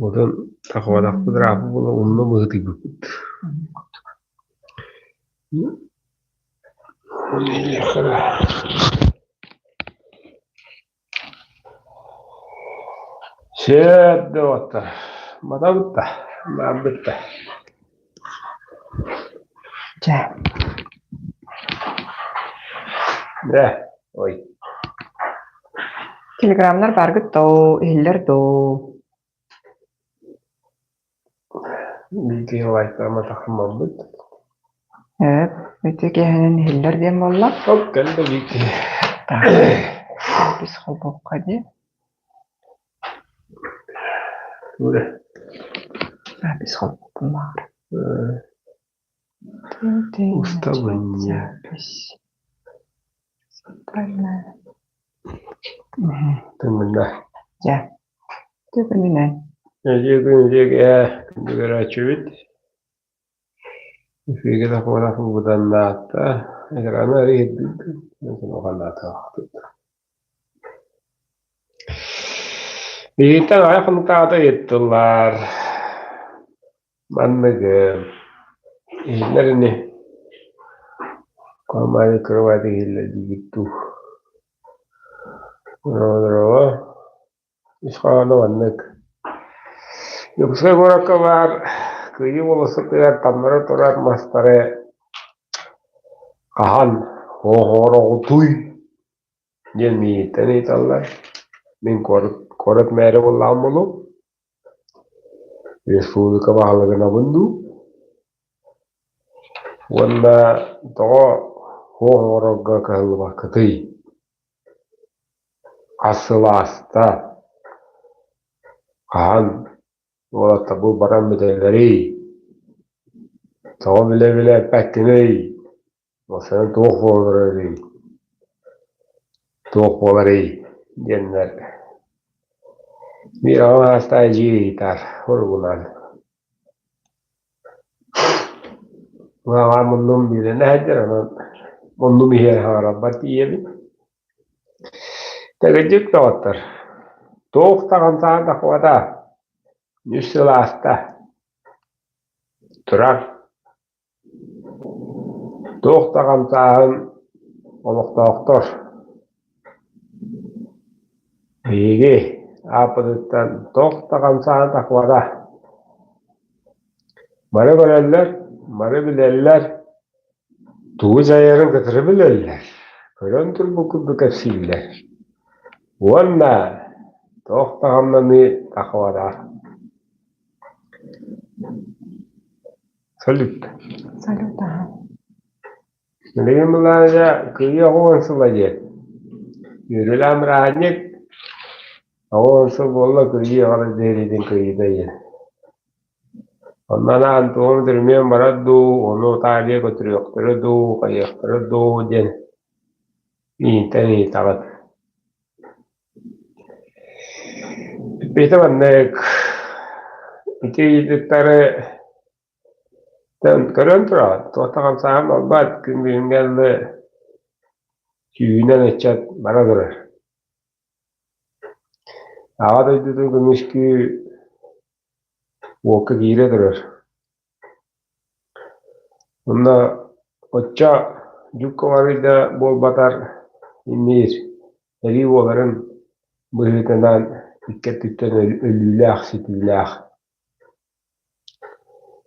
Отон тахабатахпыт ырааппыт буолан умна быһыытыйбыппыт. Сөп доҕоттор, матабыт да, баарбыт да. Дьэ. Дьэ, ой. Телеграмнар бааргыт доо, иһиллэр доо. Биир лайктааматахмаммыт. Эп, ити киэһэнэн иһиллэр диэн буолла. Оп, кэллэ биир киһи. Так, запись холбуохха дии. Тура. Запись холбуохпун баҕар. Уставынньа. Запись. Центральная. Тымына. Дьэ. Күнүнэн. Күнү күндүгэрээччибит. Эфиргэ тахсыбатах быданнаата. Экраны Биһиттэн аҕыйах хонуктааҕыта ыйыттылар. Манныгы иһиллэр ини Куһаҕан кырабааты иһиллэр диигит дуу. Ис хоһооно маннык: Дьокуускай куоракка баар Кыайыы болуоссатыгар таҥнары турар мастары хаһан оһороҕутуй диэн миигиттэн ыйыталлар. Мин куорат, куорат мээрэ буоллаҕым буолуо, республика баһылыгынабын дуу уонна тоҕо суох оҥорорго кыһаллыбаккытый? Хас сыл ааста, хаһан уолаттар бу баран бүтэллэрий, тоҕо билэ-билэ эппэккиний, Уопсайынан туох буоларый, туох буоларый диэннэр биир аҕам саастаах эдьиий ыйытар уругунан. Аҕам муннум биирэнэ сылдьар, онон муннум иһигэр саҥарарбар тиийэбин. Тэгидьик доҕоттор, туох даҕаны саҥа тахсыбата, үс сыл ааста, турар Туох да хамсааһын олохтоохтор Биһиги ааппытыттан туох да хамсааһын тахсыбата. Бары көрөллөр, бары билэллэр, тугу дьайарын кытары билэллэр, көрөн турбут курдук кэпсииллэр. Уонна туох да хамнаныы тахсыбата. Салют. Салют, аһа. Билигин былаана кыйы оҕуон сыла диэн. Үөрүүлээх бырааһынньык оҕуон сыл буолла кыйы аҕала диэритин кыйыта диэн. Онно анаан туом түрмүөн барар дуу, ону таарыйа көтүрүөхтэрэ дуу, хайыахтара дуу диэн иинтэн ыйытаҕыт. Ити маннык ити ыйытыктары көрөн тураҕын, туох да хамсааһын буолбат, күн бүгүҥҥэ дылы сүүһүнэн ыччат бара турар. Аҕа дойдутун көмүскүү уокка киирэ турар. Онно оччо дьукка барый да буолбатар имиир, эрии буоларын быһыытынан икки өттүттэн өлүүлээх-сүтүүлээх.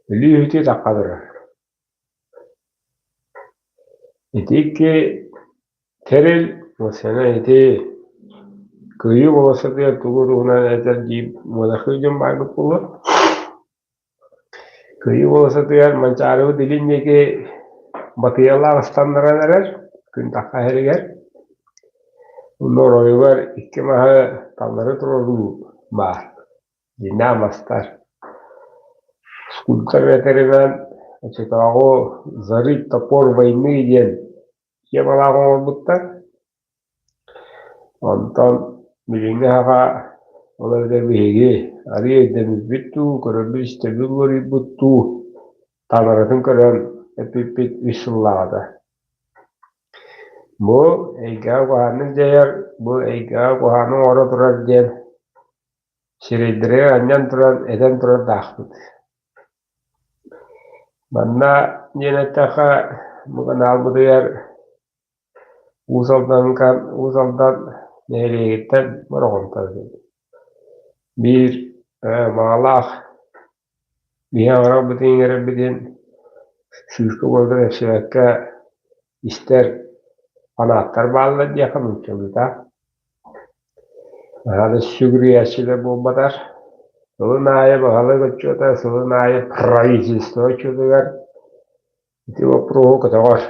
Өлүү-сүтүү тахха турар. Ити икки тэрил сана ити Кыайыы болуоссатыгар тугу туһунан этэр дии муодахыы дьон баарбыт буолуо. Кыайыы болуоссатыгар Манчаарыбыт илин диэки батыйалаах ыстаннаран эрэр, күн тахха иһэригэр. Онно оройугар икки маһы таллары туруоруу баар. Дьиҥнээх мастар. Скульптор этэринэн, оччотооҕу «Зарыть топор войны» диэн темалаах оҥорбуттар. Онтон билиҥҥи аҕа ол эбэтэр биһиги арыый өйдөммүппүт дуу, көрөрбүт-истэрбит уларыйбыт дуу, таҥаратын көрөн эппиппит үс сыллааҕыта. Бу эйгэҕэ куһаҕаннык дьайар, бу эйгэҕэ куһаҕаны оҥоро турар диэн сирэйдэригэр анньан туран этэн турардаахпыт. Манна диэн эттэххэ, бу каналбытыгар Уус Алданка Уус Алдан нэһилиэгиттэн Бороҕонтон биир баҕалаах биһи аҥарабытын иҥэрэрбитин сыыска буолан эпсибэккэ истэр фанаттар бааллар диэххэ нууччалыыта. Наһаа да сүгүрүйээччилэр буолбатар. Сылын аайы баһылык отчуота, сылын аайы правительство отчуотугар ити боппуруоһу көтөҕөр.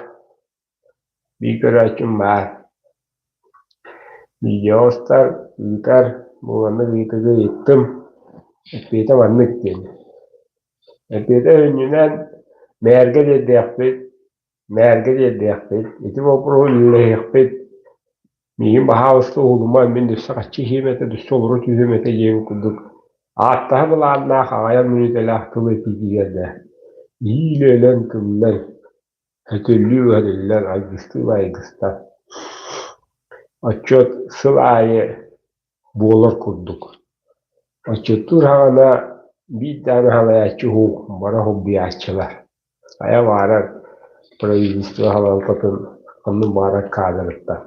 Биир көрөөччүм баар. Видео устар, ыытар, бу маннык ыйытыгы ыйыттым, эппиэтэ маннык диэн. Эппиэтэ сүнньүнэн мээргэ тиэрдиэхпит, мээргэ тиэрдиэхпит, ити боппуруоһу үллэһиэхпит, миигин баһаалыста уһулума, мин өссө хаччы иһиэм этэ, өссө олоро түһүөм этэ диэн курдук ааттаһа былааннаах аҕыйах мүнүүтэлээх тыл этиитигэр да иилэ өлөн тыллар Өтүллүү-өһүллэр, айгыстыы-айгыстар. Отчуот сыл аайы буолар курдук. Отчуоттуур саҕана биир даҕаны салайааччы уһук, бары холбуйааччылар. Хайа баҕарар правительство салалтатын ханнык баҕарар каадырыттан.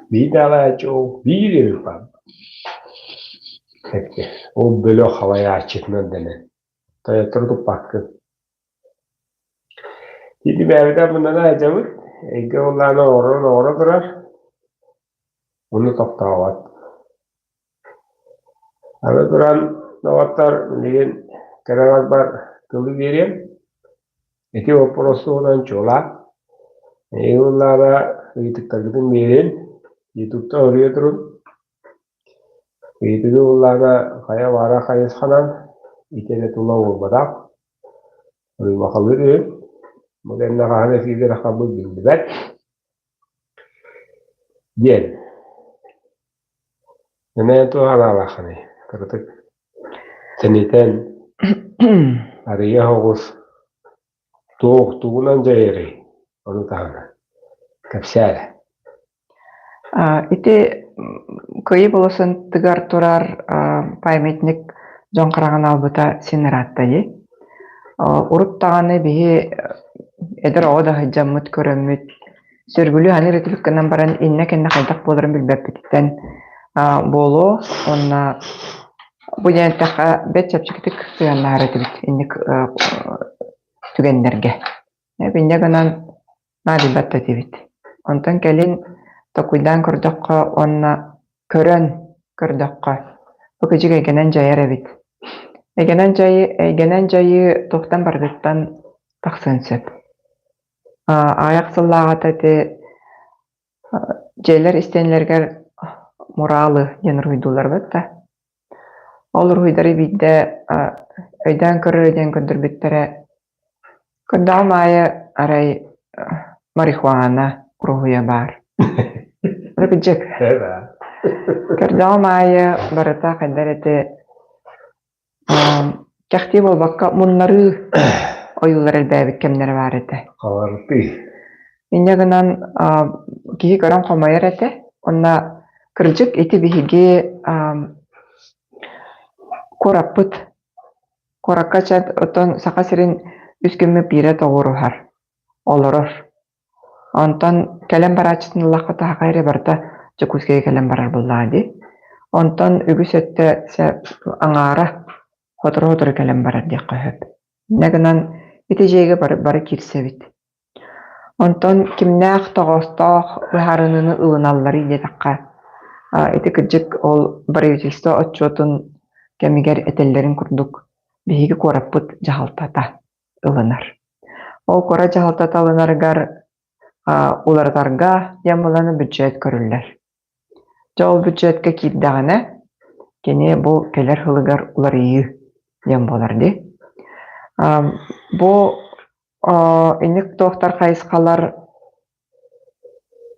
Биир да салайааччы ол биир эбит баар. Ол бөлөх салайааччытынан дэнэр. Тойоттору туппаккын. Ити бэйэбитэ муннана сылдьабыт, эйгэ ыллаана оҥорон оҥоро турар, ону тохтообот. Аны туран, доҕоттор, билигин кэрэ аҥарбар тылы биэриэм. Ити боппуруос туһунан чуолаан, эйгэ ыллаана ыйытыктаргытын биэрин, ютубта уруйа турун. Ыйытыгы ыллаана хайа баара хайысханан ити эрэ тула буолбатах, Уйулҕалыыр үһү, бу кэннэ хаһан эфиргэ тахсарбыт биллибэт диэн. Эмээ туох анаалааххыный? Кыратык тэнитэн арыйа оҕус туох тугунан дьайарый? Ону таһынан кэпсээ эрэ. Ити Кыайыы болосунтугар турар памятник дьон хараҕын албыта син ыраатта дии. Урут даҕаны биһи эдэр оҕо да сылдьаммыт көрөммүт, сөргүлүү саныыр этибит гынан баран иннэ-кэннэ хайдах буоларын билбэппититтэн буолуо уонна бу диэн эттэххэ бэрт чэпчэкитик сыһыаннаһар этибит инник түгэннэргэ. Инньэ гынан наадыйбат да этибит. Онтон кэлин толкуйдаан көрдөххө уонна көрөн көрдөххө, бу кыдьык эйгэнэн дьайар эбит. Эйгэнэн дьайыы, эйгэнэн дьайыы туохтан барытыттан тахсыан сөп. Аҕыйах сыллааҕыта ити дьиэлэр истиэнэлэригэр муралы диэн уруһуйдууллар эбит да. Ол уруһуйдары биирдэ өйдөөн көрөр диэн көрдөрбүттэрэ. Көрдөҕүм аайы арай марихуана уруһуйа баар. Кырдьык. Көрдөҕүм аайы барыта хайдах эрэ ити Кэхтии буолбакка муннарыы ойуулар элбээбит кэмнэрэ баар этэ. Халартыы. Инньэ гынан киһи көрөн хомойор этэ. Уонна кырдьык ити биһиги куораппыт куоракка чат оттон Саха сирин үс күммүт биирэ тоҕуоруһар, олорор. Онтон кэлэн барааччытын ыллахха таһаҕа эрэ барыта Дьокуускайга кэлэн барар буоллаҕа дии. Онтон үгүс өттө аҥаара сотору-сотору кэлэн барар диэххэ сөп. Инньэ гынан ити дьиэгэ бары, бары киирсэбит. Онтон кимнээх тоҕоостоох быһаарыныыны ылыналларый диэтэххэ, ити кырдьык ол правительство отчуотун кэмигэр этэллэрин курдук биһиги куораппыт дьаһалтата ылынар. Ол куорат дьаһалтата ылынарыгар уларытарга диэн буолан бюджет көрүллэр. Дьэ ол бюджетка киирдэҕинэ кини бу кэлэр сылыгар уларыйыы диэн буолар дии. Бу инник туохтар хайысхалар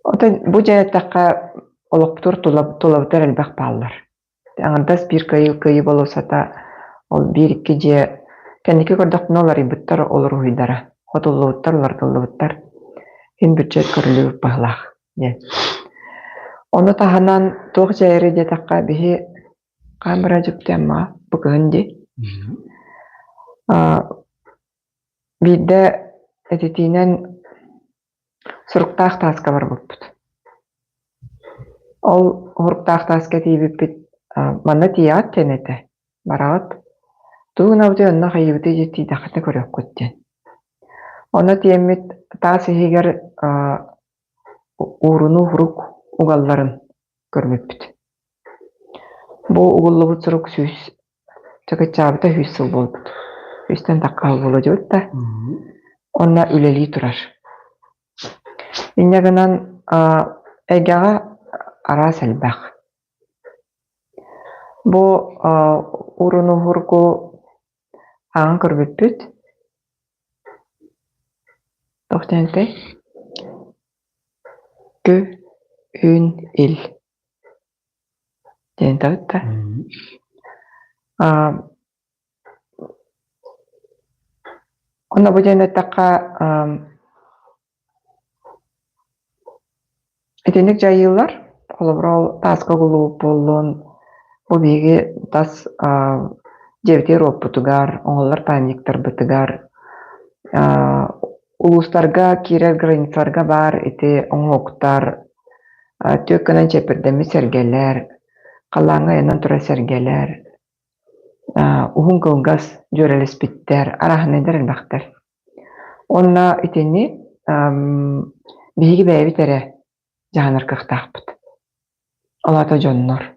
Оттон бу дьэ эттэххэ олохпутугар тулабытыгар элбэх бааллар. Аҥардас биир кыайыы, кыайыы болуоссата ол биир-икки дьиэ Кэнники көрдөхпүнэ уларыйбыттар ол уруһуйдара, хотуллубуттар, уларытыллыбыттар. Иһин бюджет көрүллүбүт быһыылаах диэн. Ону таһынан туох дьайарый диэтэххэ, биһи хаан бара дьүктэ Аммаҕа бу кыһын дии. Биирдэ этитиинэн суруктаах тааска барбыппыт. Ол суруктаах тааска тиийбиппит манна тиийэҕит диэн этэ. Бараҕыт. Тугу гынабытый онно хайыыбытый дии тиийдэххитинэ көрүөххүт диэн. Онно тиийэммит таас иһигэр уурунуу сурук угалларын көрбүппүт. Бу угуллубут сурук сүүс чакычаабыта үс сыл буолбут. Үстэн тахха буолуо диэбит да. Онно үлэлии турар. Инньэ гынан эйгэҕэ араас элбэх. Бу урунуһургу ааҕан көрбүппүт. Туох диэн этэй? Кү, үн, ил диэн этэбит да. Онно бу диэн эттэххэ Итинник дьайыылар, холобура, ол тааска угуллубут буоллун, бу биһиги тас дьиэбитигэр уоппутугар, оҥоһуллар памятниктарбытыгар, улуустарга киирэр границаларга баар ити оҥоһуктар, түөк гынан чэппирдэммит сэргэлэр, халлааҥҥа ыйанан турар сэргэлэр, уһун кылгас дьүөрэлэспиттэр, арааһынайдар элбэхтэр. Уонна итини биһиги бэйэбит эрэ дьаһанар кыахтаахпыт. Ол аата дьоннор.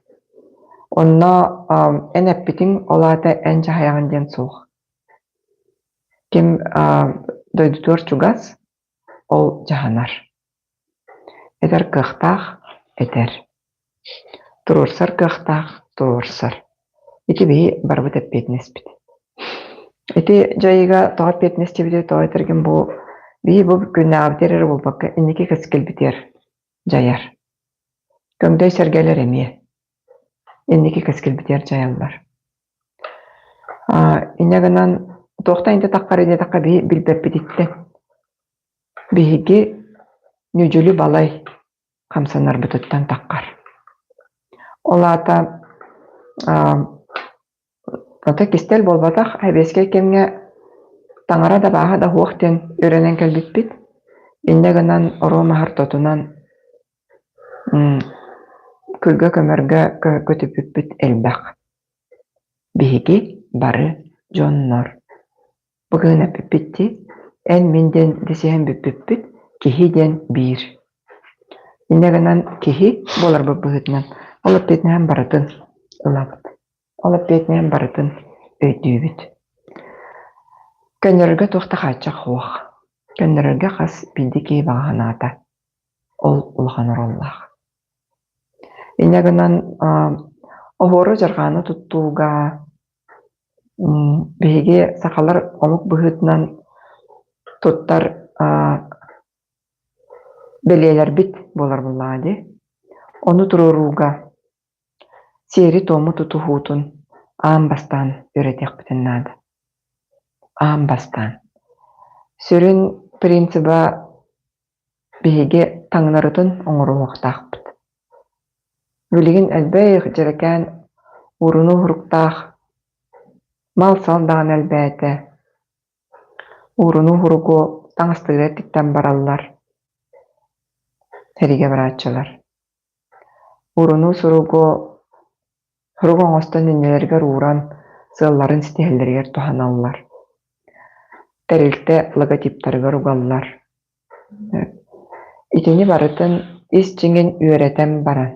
Онно эн эппитиҥ, ол аата эн дьаһайаҕын диэн суох. Ким дойдутугар чугас, ол дьаһанар. Этэр кыахтаах этэр, туруорсар кыахтаах туруорсар. Ити биһи барыбыт эппиэтинэспит. Ити дьайыыга тоҕо эппиэтинэс диэбитий, тоҕо этэргин бу биһи бу күннээҕибитигэр эрэ буолбакка инники кэскилбитигэр дьайар. Көҥдөй сэргэлэр эмиэ инники кэскилбитигэр дьайаллар. Инньэ гынан туохтан интэ таххарый диэтэххэ биһи билбэппититтэн Биһиги ньүдьүлү балай хамсанарбытыттан таххар. Ол аата ото кистэл буолбатах, сэбиэскэй кэмҥэ таҥара да бааһа да суох диэн үөрэнэн кэлбиппит. Инньэ гынан оруо маһар тотунан күлгэ-көмөргө көтүппүппүт элбэх. Биһиги бары дьоннор Бу кыһын эппиппит дии, эн-мин диэн дэсиһэн бүппүппүт, киһи диэн биир. Инньэ гынан киһи буоларбыт быһыытынан ол эппиэтинэһин барытын ылабыт. Ол эппиэтинэһин барытын өйдүүбүт. Көннөрөргө туох да хааччах суох. Көннөрөргө хас биирдии киһи баҕа санаата ол улахан оруоллаах. Инньэ гынан оһуору-дьарҕааны туттууга Биһиги сахалар омук быһыытынан туттар бэлиэлэрбит буолар буоллаҕа дии. Ону туруорууга сиэри-туому тутуһуутун аан бастаан үөрэтиэхпитин наада. Аан бастаан. Сүрүн принциба биһиги таҥнарытын оҥоруохтаахпыт. Билигин элбэх дьэрэкээн уурунуу-уһуруктаах мал-сал даҕаны элбээтэ. Уурунуу-уһуругу таҥастыыра тиктэн бараллар, сэриигэ барааччылар. Уурунуу-суругу сурук оҥостон иннилэригэр ууран сыалларын ситиһэллэригэр туһаналлар. Тэрилтэ логотиптарыгар угаллар. Итини барытын ис дьиҥин үөрэтэн баран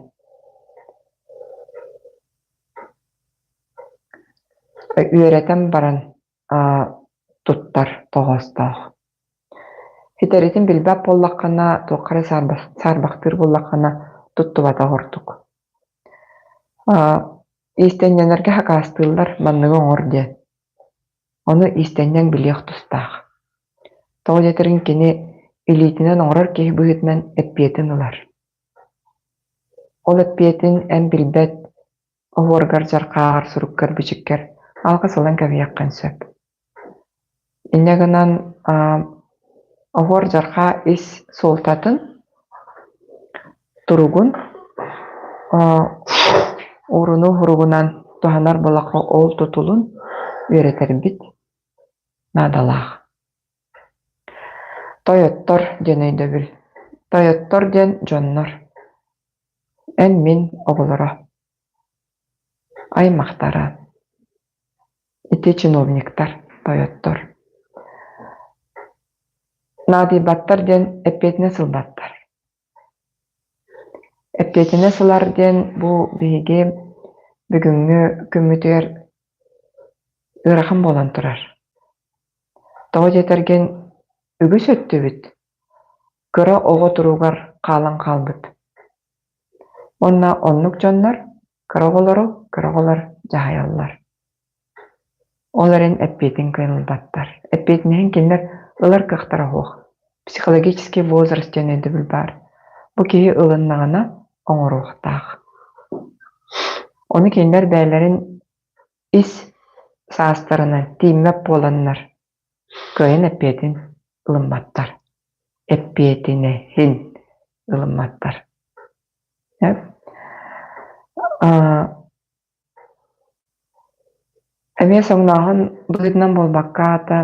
үөрэтэн баран туттар тоҕоостоох. Ситэритин билбэт буоллаххына, туохха эрэ саарбахтыыр буоллаххына, туттубатах ордук. Иистэнньэнэргэ хакаастыыллар, манныгы оҥор диэн. Ону иистэнньэҥ билиэх тустаах. Тоҕо диэтэрин кини илиитинэн оҥорор киһи быһыытынан эппиэтин ылар. Ол эппиэтин эн билбэт оһуоргар, дьархааҕар, суруккар-бичиккэр алҕас ылан кэбиһиэххин сөп. Инньэ гынан оһуор дьархаа ис суолтатын, туругун ууруну уһуругунан туһанар буоллахха ол тутулун үөрэтэрбит наадалаах. Тойоттор диэн өйдөбүл. Тойоттор диэн дьоннор. Эн-мин оҕолоро. Аймахтара. Ити чиновниктар, тойоттор. Наадыйбаттар диэн эппиэтинэс ылбаттар. Эппиэтинэс ылар диэн бу биһиги бүгүҥҥү күммүтүгэр ыарахан буолан турар. Тоҕо диэтэргин үгүс өттүбүт кыра оҕо туругар хаалан хаалбыт. Уонна оннук дьоннор кыра оҕолору кыра оҕолор дьаһайаллар. Ол эрэн эппиэтин кыайан ылбаттар. Эппиэтинэһин кинилэр ылар кыахтара суох. Психологический возраст диэн өйдөбүл баар. Бу киһи ылыннаҕына оҥоруохтаах. Ону кинилэр бэйэлэрин ис саастарынан тииммэт буоланнар кыайан эппиэтин ылымматтар. Эппиэтинэһин ылымматтар. Эмиэ соҥнооһун быһыытынан буолбакка, аата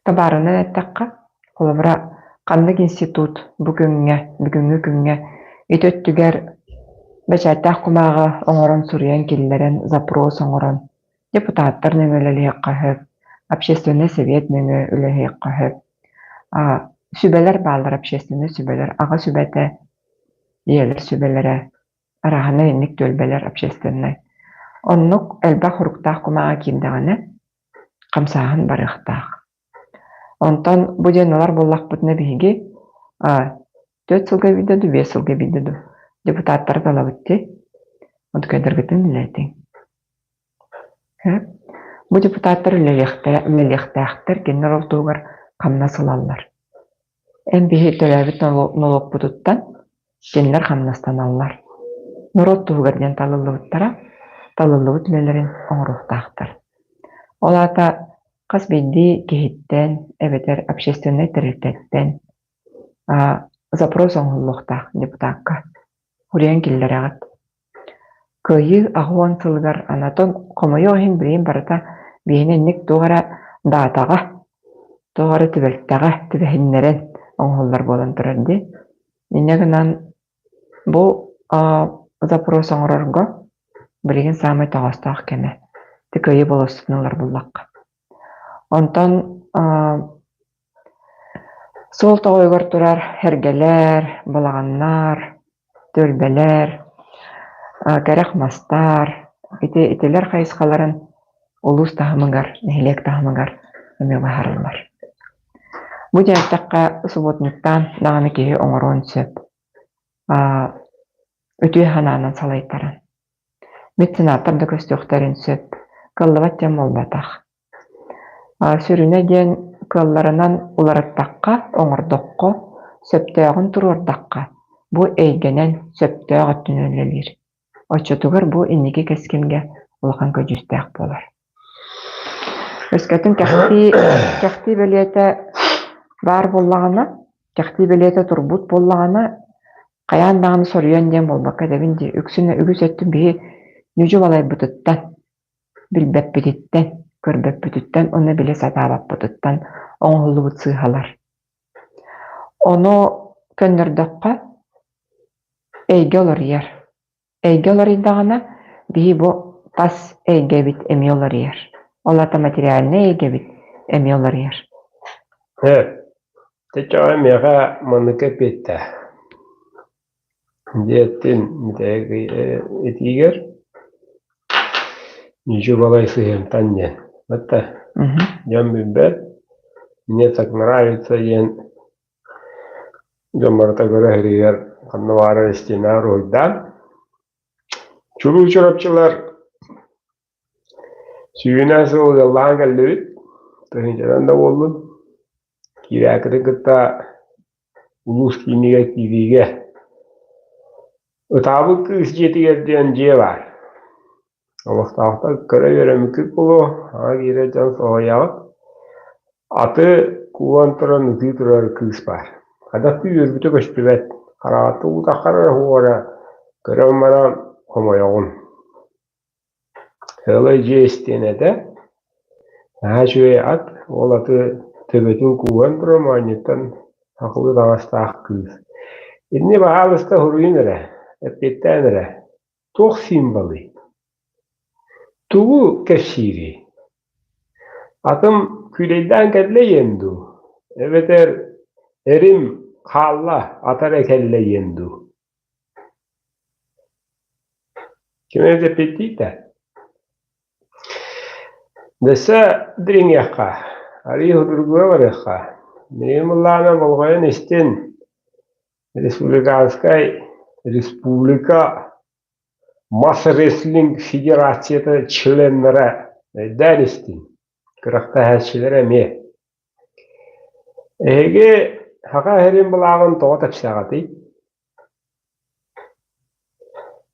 табаарынан эттэххэ, холобура, ханнык институт бу күҥҥэ, бүгүҥҥү күҥҥэ ити өттүгэр бэчээттээх кумааҕы оҥорон суруйан киллэрэн, запрос оҥорон депутаттар нөҥүө үлэлиэххэ сөп, общественнай сэбиэт нөҥүө үлэлиэххэ сөп. Сүбэлэр бааллар, общественнай сүбэлэр, аҕа сүбэтэ, ийэлэр сүбэлэрэ, арааһынай инник түөлбэлэр общественнай. Оннук элбэх уруктаах кумааҕы киирдэҕинэ, хамсааһын барыахтаах. Онтон бу диэн ылар буоллахпытына биһиги 4 сылга биирдэ дуу, 5 сылга биирдэ дуу депутаттары талабыт дии. Онтукайдаргытын үлэлэтиҥ. Бу депутаттар үлэлиэхтээхтэр, кинилэр ол туһугар хамнас ылаллар. Эн биһи төрөөбүт нолуокпутуттан кинилэр хамнастаналлар. Норуот туһугар диэн талыллыбыттара, талыллыбыт үлэлэрин оҥоруохтаахтар. Ол аата хас биирдии киһиттэн эбэтэр общественнай тэрилтэттэн запрос оҥоһуллуохтаах депутакка. Уруйан киллэрэҕит. Кыайыы 80 сылыгар анатон хомойуох иһин билигин барыта биһини инник туох эрэ даатаҕа, туох эрэ түбэлтэҕэ түбэһиннэрэн оҥоһуллар буолан турар дии. Инньэ гынан бу запрос оҥорорго билигин саамай тоҕоостоох кэмэ. Ити Кыайыы болуоссатын ылар буллахха. Онтон Суол тоҕойугар турар эргэлэр, балаҕаннар, түөлбэлэр, кэрэх мастар ити итилэр хайысхаларын улуус таһымыгар, нэһилиэк таһымыгар эмиэ быһаарыллар. Бу диэн эттэххэ, субботниктаан даҕаны киһи оҥоруон сөп. Үтүө санаанан салайтаран. Меценаттар да көстүөхтэрин сөп. Кыаллыбат диэн буолбатах. Сүрүнэ диэн кыалларынан уларыттахха, оҥордоххо, сөптөөҕүн туруордахха, бу эйгэнэн сөптөөх өттүнэн үлэлиир. Оччотугар бу инники кэскилгэ улахан көдьүүстээх буолар. Өскөтүн кэхтии, кэхтии бэлиэтэ баар буоллаҕына, кэхтии бэлиэтэ турбут буоллаҕына, хайаан даҕаны соруйан диэн буолбакка этэбин дии, үксүн үгүс өттүн биһи ньүдьү балайбытыттан Билбэппититтэн, көрбөппүтүттэн уонна билэ сатаабаппытыттан оҥоһуллубут сыыһалар. Ону көннөрдөххө, эйгэ уларыйар. Эйгэ уларыйдаҕына, биһи бу тас эйгэбит эмиэ уларыйар. Ол аата материальнай эйгэбит эмиэ уларыйар. Ээ, Чэ, миэхэ маннык эппиэттээ. Диэттин этиигэр ничего балай сыһыантан диэн. Батта дьон билбэт, мне так нравится диэн дьон барыта көрө иһигэр ханна баара истиэнэ уруһуйдаан чулуу чурапчылар Сүүнэ сыл ыаллаан кэллибит, тыһыынчанан да буоллун, киирээккитин кытта улуус киинигэр киириигэ Ытаабыт кыыс дьиэтигэр диэн дьиэ баар. Олохтоохтор көрө үөрэммиккит буолуо, аҕа киирэр дьон соһуйаҕыт. Аты кууһан туран ытыы турар кыыс баар. Хайдах да үөрбүтэ көстүбэт, хараҕыттан утаххар эрэ уһуора, көрөн баран хомойоҕун. Сыалай дьиэ истиэнэтэ, наһаа үчүгэй ат, ол аты төбөтүн кууһан туран моонньуттан сахалыы таҥастаах кыыс. Итини баһаалыста суруйун эрэ, эппиэттээн эрэ, туох символый? Тугу кэпсиирий? Атым күүлэйдээн кэллэ диэн дуу, эбэтэр эрим хаалла, ата эрэ кэллэ диэн дуу? Ким эмит эппиэттиир да? Дөссө дириҥиэххэ, арыый судургуга барыахха. Билигин былаана болҕойон истин республиканскай республика мас-рестлинг федерацията членнара өйдөөн истин, күрэхтэһээччилэрэ эмиэ. Эһиги Саха сирин былааҕын тоҕо тэпсэҕитий?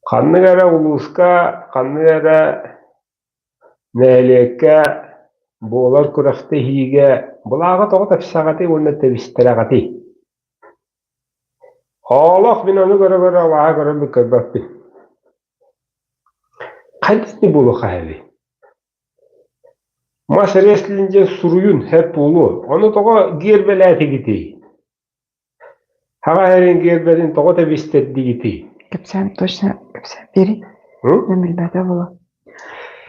Ханнык эрэ улууска, ханнык эрэ нэһилиэккэ буолар күрэхтэһиигэ былааҕы тоҕо тэпсэҕитий уонна тэбистэрэҕитий? Олох мин ону көрө-көрө абааһы көрөрбүн көрбөппүн. Хайдах буолуохха эбий? Мас рестлинг диэн суруйун һэп буолуо. Ону тоҕо гиэрбэлээтигитий? Хаҕа эрин гиэрбэтин тоҕо тэбистэрдигитий? Кэпсээн точно кэпсээн биэрий. Мен билбэтэ буолуо.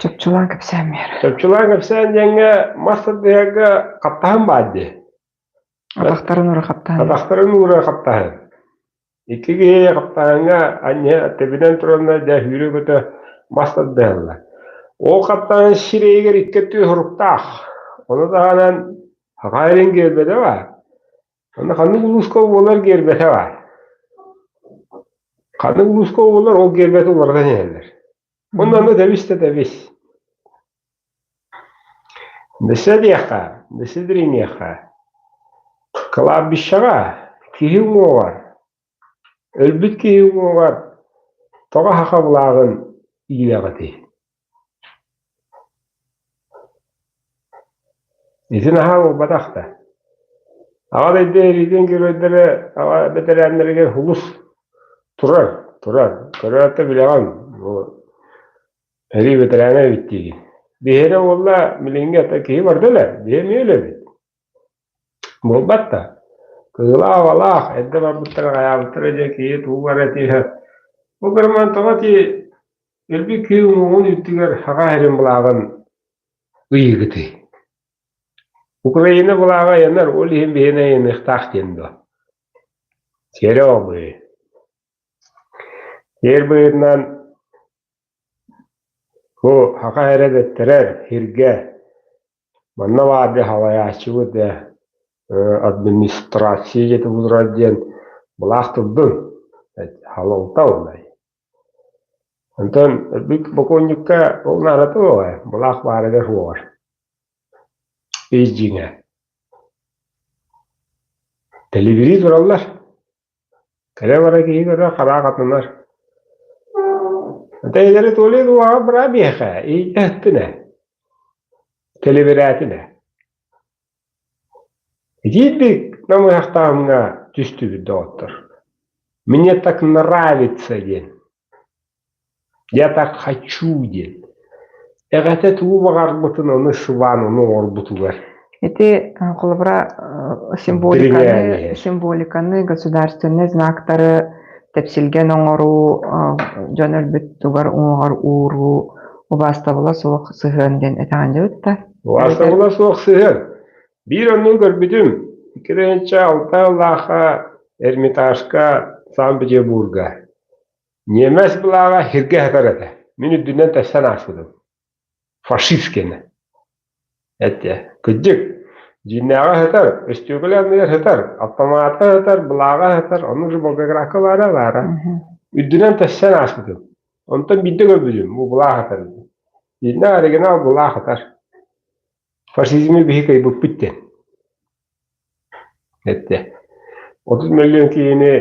Чопчулаан кэпсээн биэр. Чопчулаан кэпсээн диэҥҥэ мас тардыһарга хаптаһын баар дии. Атахтарын уура хаптаһын. Атахтарын уура хаптаһын. Икки киһи хаптаһыҥҥа анньа тэбинэн тураннар дьэ сүүрэ-көтө мас тардыһаллар. Ол хаптаһын сирэйигэр икки өттүгэр суруктаах. Ону таһынан Саха сирин гиэрбэтэ баар. Онно ханнык улууска буолар гиэрбэтэ баар. Ханнык улууска буолар ол гиэрбэти уларытан иһэллэр. Онно ону тэбис да тэбис. Дөссө диэххэ, дөссө дириҥиэххэ, кладбищеҕа киһи уҥуоҕар, өлбүт киһи уҥуоҕар тоҕо саха былааҕын иилэҕитий? Ити наһаа буолбатах да. Аҕа дойду эриитин геройдара аҕа бэтэрээннэригэр сулус турар, турар. Көрөөт да билэҕин, бу Өрүү бэтэрээнэ эбит диигин. Биһиэнэ буолла билиҥҥи ата киһи барда өлөр, биһи эмиэ өлөбүт. Буолбат да. Кыылаах-абалаах, эрдэ барбыттара хайаабыттара дьэ киһи тугу бары этиһэр. Бу гырман тоҕо ити өлбүт киһи уҥуоҕун үрдүгэр саха сирин былааҕын ыйыгытый? Украина былааҕа ыйанар, ол иһин биһиэнэ ыйаныахтаах диэн дуо? Сиэрэ оҕобуй. Сиэр быһыытынан Бу саха эрэ дэттэрэр сиргэ манна баар дьэ салайааччыбыт ээ администрация дьиэтэ булар диэн былаах турдун салалта буоллай. Онтон өлбүт бокуонньукка ол наадата суоҕа ээ, былаах баарыгар суоҕар ис дьиҥэ. Тэлибирии тураллар Кэлэ-бара киһи көрөр хараах атынар. Этэйдери туолуй дуоҕа быраа биэхэ, ииттэһиттинэ, тэлибирээтинэ. Итиирдик намыһахтааһыҥҥа түстүбүт доҕоттор. Мне так нравится диэн. Я так хочу диэн. Эҕэтэ тугу баҕарбытын ону сыбаан ону оҥорбутугар. Ити холобура символиканы, символиканы государственнай знактары тэпсилгэн оҥоруу, дьон өлбүт тугар уҥуоҕар ууруу, убаастабыла суох сыһыан диэн этэҕин дьэбит да? Убаастабыла суох сыһыан. Биир оннун көрбүтүм. 2006 сыллаахха Эрмитажка Санкт-Петербурга Ньиэмэс былааҕа сиргэ сытар этэ. Мин үрдүнэн тэссэн ааспытым. Фашист киэнэ. Этэ. Кырдьык, дьиҥнээҕэ сытар, өстүөкүлэ анныгар сытар, автомата сытар, былааҕа сытар, ону уже Волгоградка баара баара. Үрдүнэн тэссэн ааспытым. Онтон биирдэ көрбүтүм, бу былаах сытар. Дьиҥнээх оригинал былаах сытар. Фашизмы биһи кыайбыппыт диэн. Эттэ. 30 миллион киһини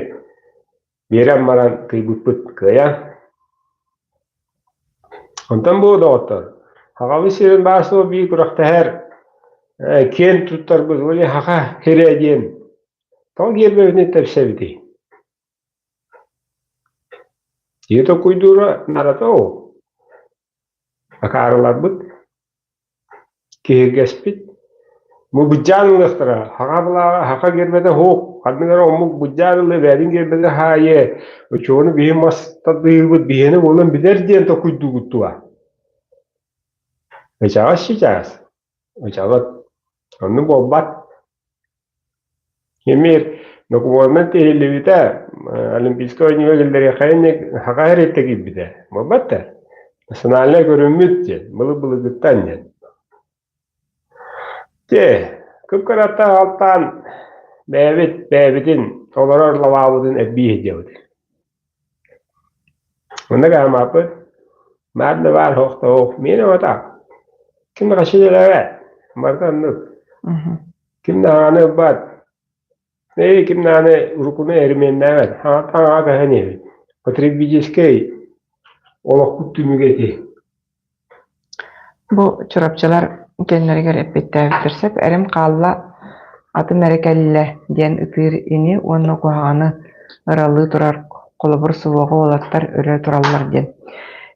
биэрэн баран кыйбыппыт кыайан. Онтон бу доҕоттор, Сахабыт сирин баар суох биир күрэхтэһэр Киэн туттарбыт уонна саха сирэ диэн тоҕо гиэрбэбитин тэпсэбитий? Киһи толкуйдуура наадата ол. Акаарыларбыт, киһиргэспит. Бу быдьаан ылыахтара, саха былааҕа, саха гиэрбэтэ суох, ханнык эрэ омук быдьаан ылыа, бэйэтин гиэрбэтэ хаайыа, оччоҕуна биһи мас тардыһыыбыт биһиэнэ буолан билэр диэн толкуйдуугут дуо? Ычаҕас чычаас. Ычалат оннук буолбат. Эмиэ докумуонунан тиһиллибитэ, Олимпийскай оонньууга киллэриэххэйин саха эриттэ киирбитэ. Буолбат да? Национальнай көрүҥмүт диэн, былыр-былыргыттан диэн. Дьэ, кып-кыраттан алтаан бэйэбит бэйэбитин олорор лабаабытын эрбии сылдьабыт. Онно гаамааппыт баар да баар суох да суох миэнэ оҕото ким да хаччы төлөөбөт барыта оннук ким даҕаны ылбат ээ ким даҕаны уруккуну эримиэннээбэт хаҥаттан хаҥа көһөн иһэбит потребительскэй олохпут түмүгэ ити Бу чурапчылар кэннэригэр эппиэттээбиттэр сөп, эрим хаалла, атым эрэ кэллэ диэн ытыыр ини уонна куһаҕаны ыралыы турар, холобур, суоҕу уолаттар өлө тураллар диэн.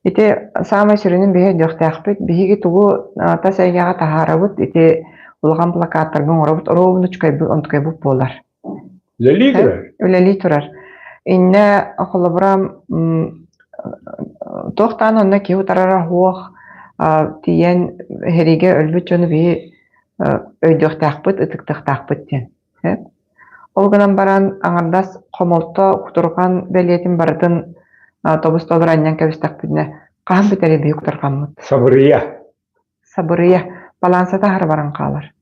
Ити саамай сүрүнүн биһи өйдүөхтээхпит. Биһиги тугу тас эйгэҕэ таһаарабыт, ити улахан плакаттарга оҥоробут, оруобуна онтукайбыт буолар. Үлэлии турар. Үлэлии турар. Иннэ холобура туохтаан онно киһи утарара суох тиийэн сэриигэ өлбүт дьону биһи өйдүөхтээхпит, ытыктыахтаахпыт диэн. Ол гынан баран аҥардас хомолто, кутурҕан бэлиэтин барытын тобус-толору анньан кэбистэхпитинэ хаһан бүтэрий биһи кутурҕаммыт? Сабырыйа. Сабырыйа, балаансата аһара баран хаалар.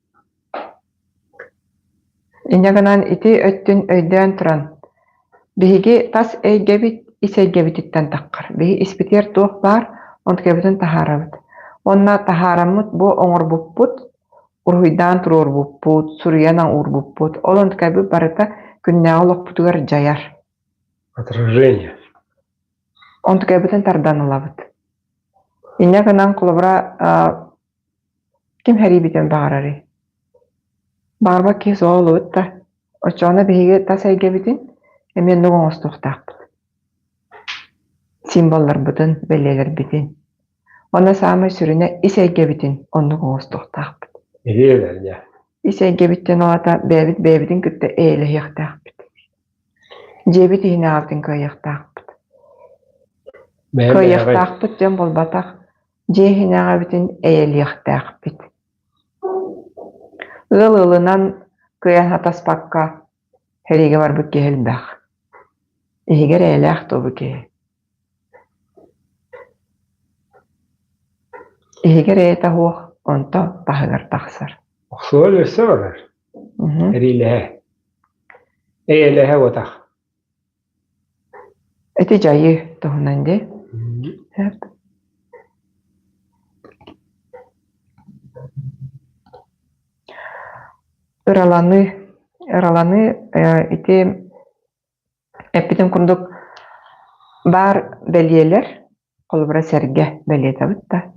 Инньэ гынан ити өттүн өйдөөн туран, биһиги тас эйгэбит ис эйгэбититтэн таххар. Биһи испитигэр туох баар, онтукабытын таһаарабыт. Уонна таһаараммыт бу оҥорбуппут, уруһуйдаан туруорбуппут, суруйан уурбуппут, ол онтукабыт барыта күннээҕи олохпутугар дьайар. Отражение. Онтукабытын тардан ылабыт. Инньэ гынан холобура Ким хэрийбитин баҕарарый? Баҕарбат киһи суоҕа буолуобут да, оччоҕуна биһиги тас эйгэбитин эмиэ оннук оҥостуохтаахпыт. Символларбытын, бэлиэлэрбитин. Уонна саамай сүрүнэ ис эйгэбитин оннук оҥостуохтаахпыт. Иһиэлэр Ис эйгэбиттэн ол аата бэйэбит бэйэбитин кытта эйэлэһиэхтээхпит. Дьиэбит иһинээҕитин кыайыахтаахпыт. Кыайыахтаахпыт диэн буолбатах, Дьиэ иһинээҕибитин эйэлиэхтээхпит. Ыал ыалынан кыайан атаспакка сэриигэ барбыт киһи элбэх. Иһигэр эйэлээх дуо бу киһи? Иһигэр эйэтэ суох, онто таһыгар тахсар. Охсуһар өссө барар. Эриилэһэ. Эйэлэһэ уотах. Ити дьайыы туһунан дии. Сөп. Ыраланыы. Ыраланыы ити эппитим курдук баар бэлиэлэр, холобура сэргэ бэлиэтэбит да.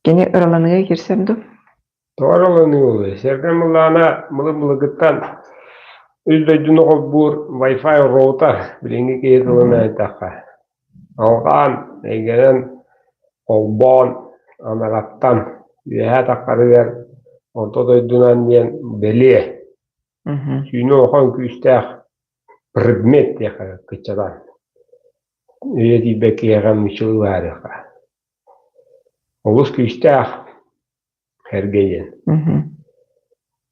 Кини ыраланыыга киирсэр дуу? Тоҕо ыраланыы буолуой? Сэргэ Мылаана былыр-былыргыттан үс дойдуну холбуур Wi-Fi роутер билиҥҥи киһи тылынан эттэххэ. Алҕаан, эйгэнэн холбоон, анараттан үөһээ таххарыгар орто дойдунан диэн бэлиэ, сүүнэ улахан күүстээх предмет диэххэ кыччатан үйэ тиийбэт киһиэхэ муччулуу баарыахха. Олус күүстээх Эргэ диэн.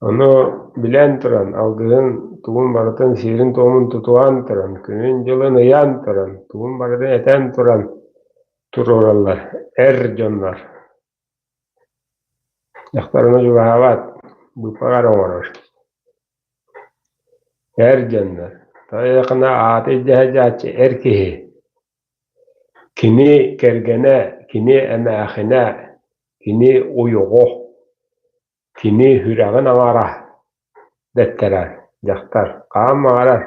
Ону билэн туран, алгыһын тугун барытын сиэрин-туомун тутуһан туран, күнүн-дьылын ыйан туран, тугун барытын этэн туран туруораллар эр дьоннор. Дьахтарына чугаһаабат, быыппаҕар оҥорор. Эр дьоннор. Тайахына аата илдьэ сылдьааччы эр киһи. Кини кэргэнэ, кини эмээхинэ, кини уйуҕу, кини сүрэҕин аҥара дэттэрэр дьахтар хаан баҕарар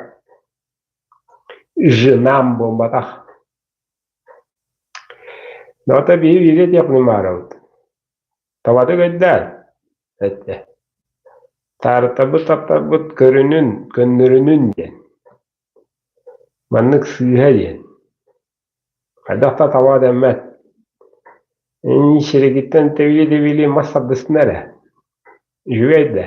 «Женам» буолбатах. Ноото биһи бииргэ диэхпин баарабыт. Табатык өйдөөн. Эттэ. Таарытабыт таптарбыт көрүнүн, көннөрүнүн диэн. Маннык сыыһа диэн. Хайдах да таба дэммэт. Ини сиригиттэн тэбили-тэбили мас тардыстын эрэ. Үчүгэй да.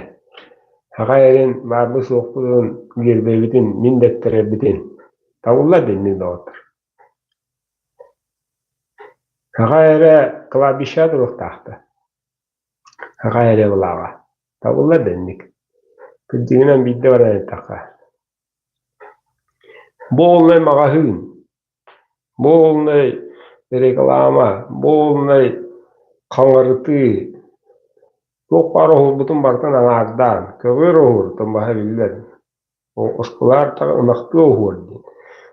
Аҕа эрин баарбыт суохпутун, гиэрбэбитин, мин дэттэрэрбитин. Табыллар дэннин доҕоттор. Аҕа эрэ кладбищеҕа туруохтаахта. Аҕа эрэ былааҕа. Табыллар дэнник. Кырдьыгынан биирдэ баран эттэххэ. Буолунай маҕаһыын, буолунай реклама, буолунай хаҥарытыы, туох баар оһуурбутун барытын аҥаардаан, көҕүөр оһууртан баһа биллэр. Оскуолаар ынахтыы оһуор диэн.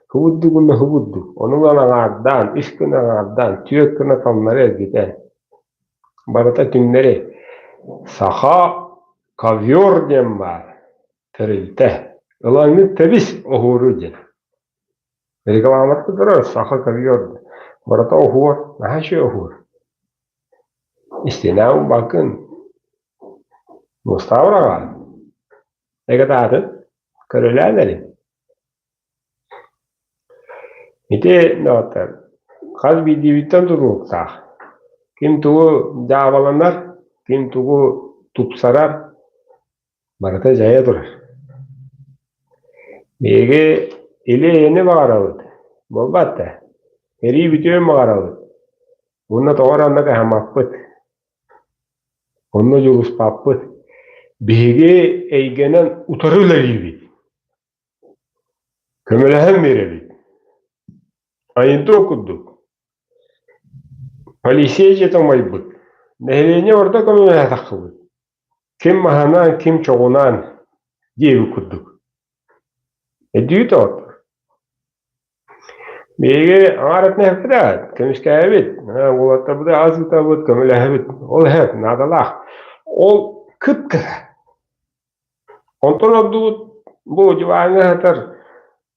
Хыбырдык уонна хыбырдык, ону ылан аҥаардаан, үс гына аҥаардаан, түөрт гына таҥнары эргитэн. Барыта түҥнэри. Саха ковер диэн баар. Тэрилтэ. Ылаҥҥыт тэбис оһуору диэн. Рекламата турар саха ковер диэн. Барыта оһуор, наһаа үчүгэй оһуор. Истиэнэҕин бакын мустаабыр аҕаан. Эгэтаатын көрүлээн эрин. Ити доҕоттор, хас биирдиибиттэн тутулуктаах. Ким тугу дьаабыланар, ким тугу тупсарар, барыта дьайа турар. Биһиги или-эйэни баҕарабыт, буолбат да, эрии бүтүөн баҕарабыт. Уонна тоҕо эрэ онно кыһаммаппыт. Онно дьулуспаппыт. Биһиги эйгэнэн утары үлэлиибит. Көмөлөһөн биэрэбит. Айынтуо курдук. Полиция дьиэтэ умайбыт. Нэһилиэнньэ барыта көмөлөһө тахсыбыт. Ким маһынан, ким чоҕунан диэбит курдук. Өйдүүгүт оҕоттор? Биһиги аҥаар өттүнэн көмүскээбит, уолаттарбытын ас ыытабыт, көмөлөһөбүт. Ол иһэ наадалаах. Ол кып-кыра. Онтон ордубут бу диваҥҥа сытар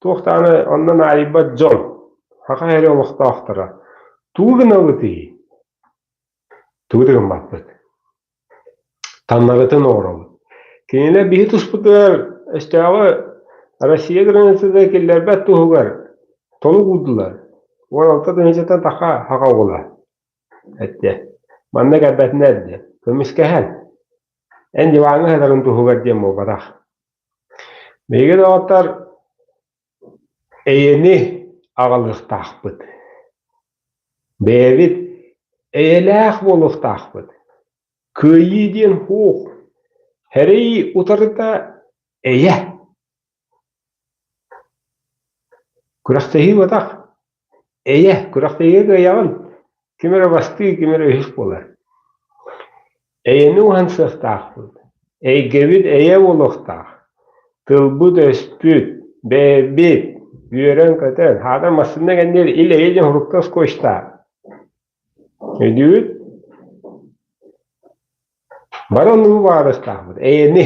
туох даҕаны онно наайбат дьон, саха эрэ олохтоохторо тугу гынабытый? Тугу да гыммаппыт. Таҥнарытын оҥоробут. Кинилэр биһи туспутугар өстөөҕү Россия границата киллэрбэт туһугар толук уурдулар. 16 тыһыынчаттан тахха саха оҕула эттэ. Манна кэлбэтинэр диэн. Көмүскэһэн. Эн диваҥҥа сытарын туһугар диэн буолбатах. Биһиги доҕоттор эйэни аҕалыахтаахпыт. Бэйэбит эйэлээх буолуохтаахпыт. Кыайыы диэн суох. Эрэй утарыта эйэ. Күрэхтэһии буотах. Эйэ, күрэхтэһиигэ кыайаҕын. Ким эрэ бастыы, ким эрэ үһүс буолар. Эйэни уһансыахтаахпыт. Эйгэбит эйэ буолуохтаах. Тылбыт-өспүт, бэйэбит үөрэн-көтөн, хаата массыына кэннигэр ил-эйэ диэн сурукта скотчтаах. Өйдүүгүт? Бары оннугу баҕарыахтаахпыт. Эйэни.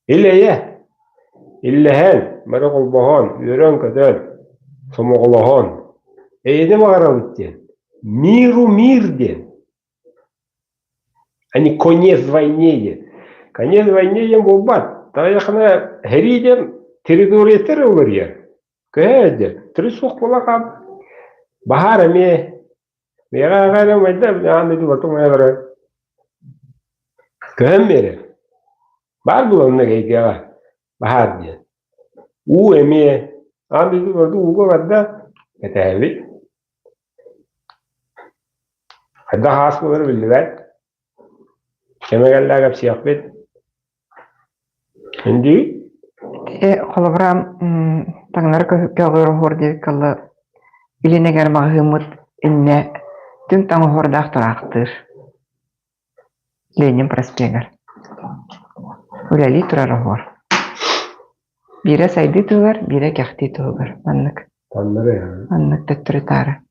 Ил-эйэ, иллэһэн, бары холбоһон, үөрэн-көтөн, сомоҕолоһон, эйэни баҕарабыт диэн, миру мир диэн, а не конец войне диэн. Конец войне диэн буолбат. Тайахына сэрии диэн территорияттар уларыйар. Көһө диэн. Төрүт суох буола хаалбыт. Баһаар эмиэ миэхэ аҕа эрэ умайда, аан дойду барыта умайа барар. Көһөн биэрэр. Баар буоланнар эйгэҕэ баһаар диэн. Уу эмиэ аан дойду барыта ууга барда кэтээбит. Хайдах аас буолара биллибэт. Кэмэ кэллэ кэпсиэхпит. Үндүү? Холобура, таҥнары көҕүөр оһуор диэбиккэ дылы, илин эҥэр маҕаһыыммыт иннэ түҥ-таҥ оһуордаах тураахтыыр. Ленин проспегар үлэлии турар оһуор. Биирэ сайдыы туһугар, биирэ кэхтии туһугар. Маннык. Маннык төттөрү-таары.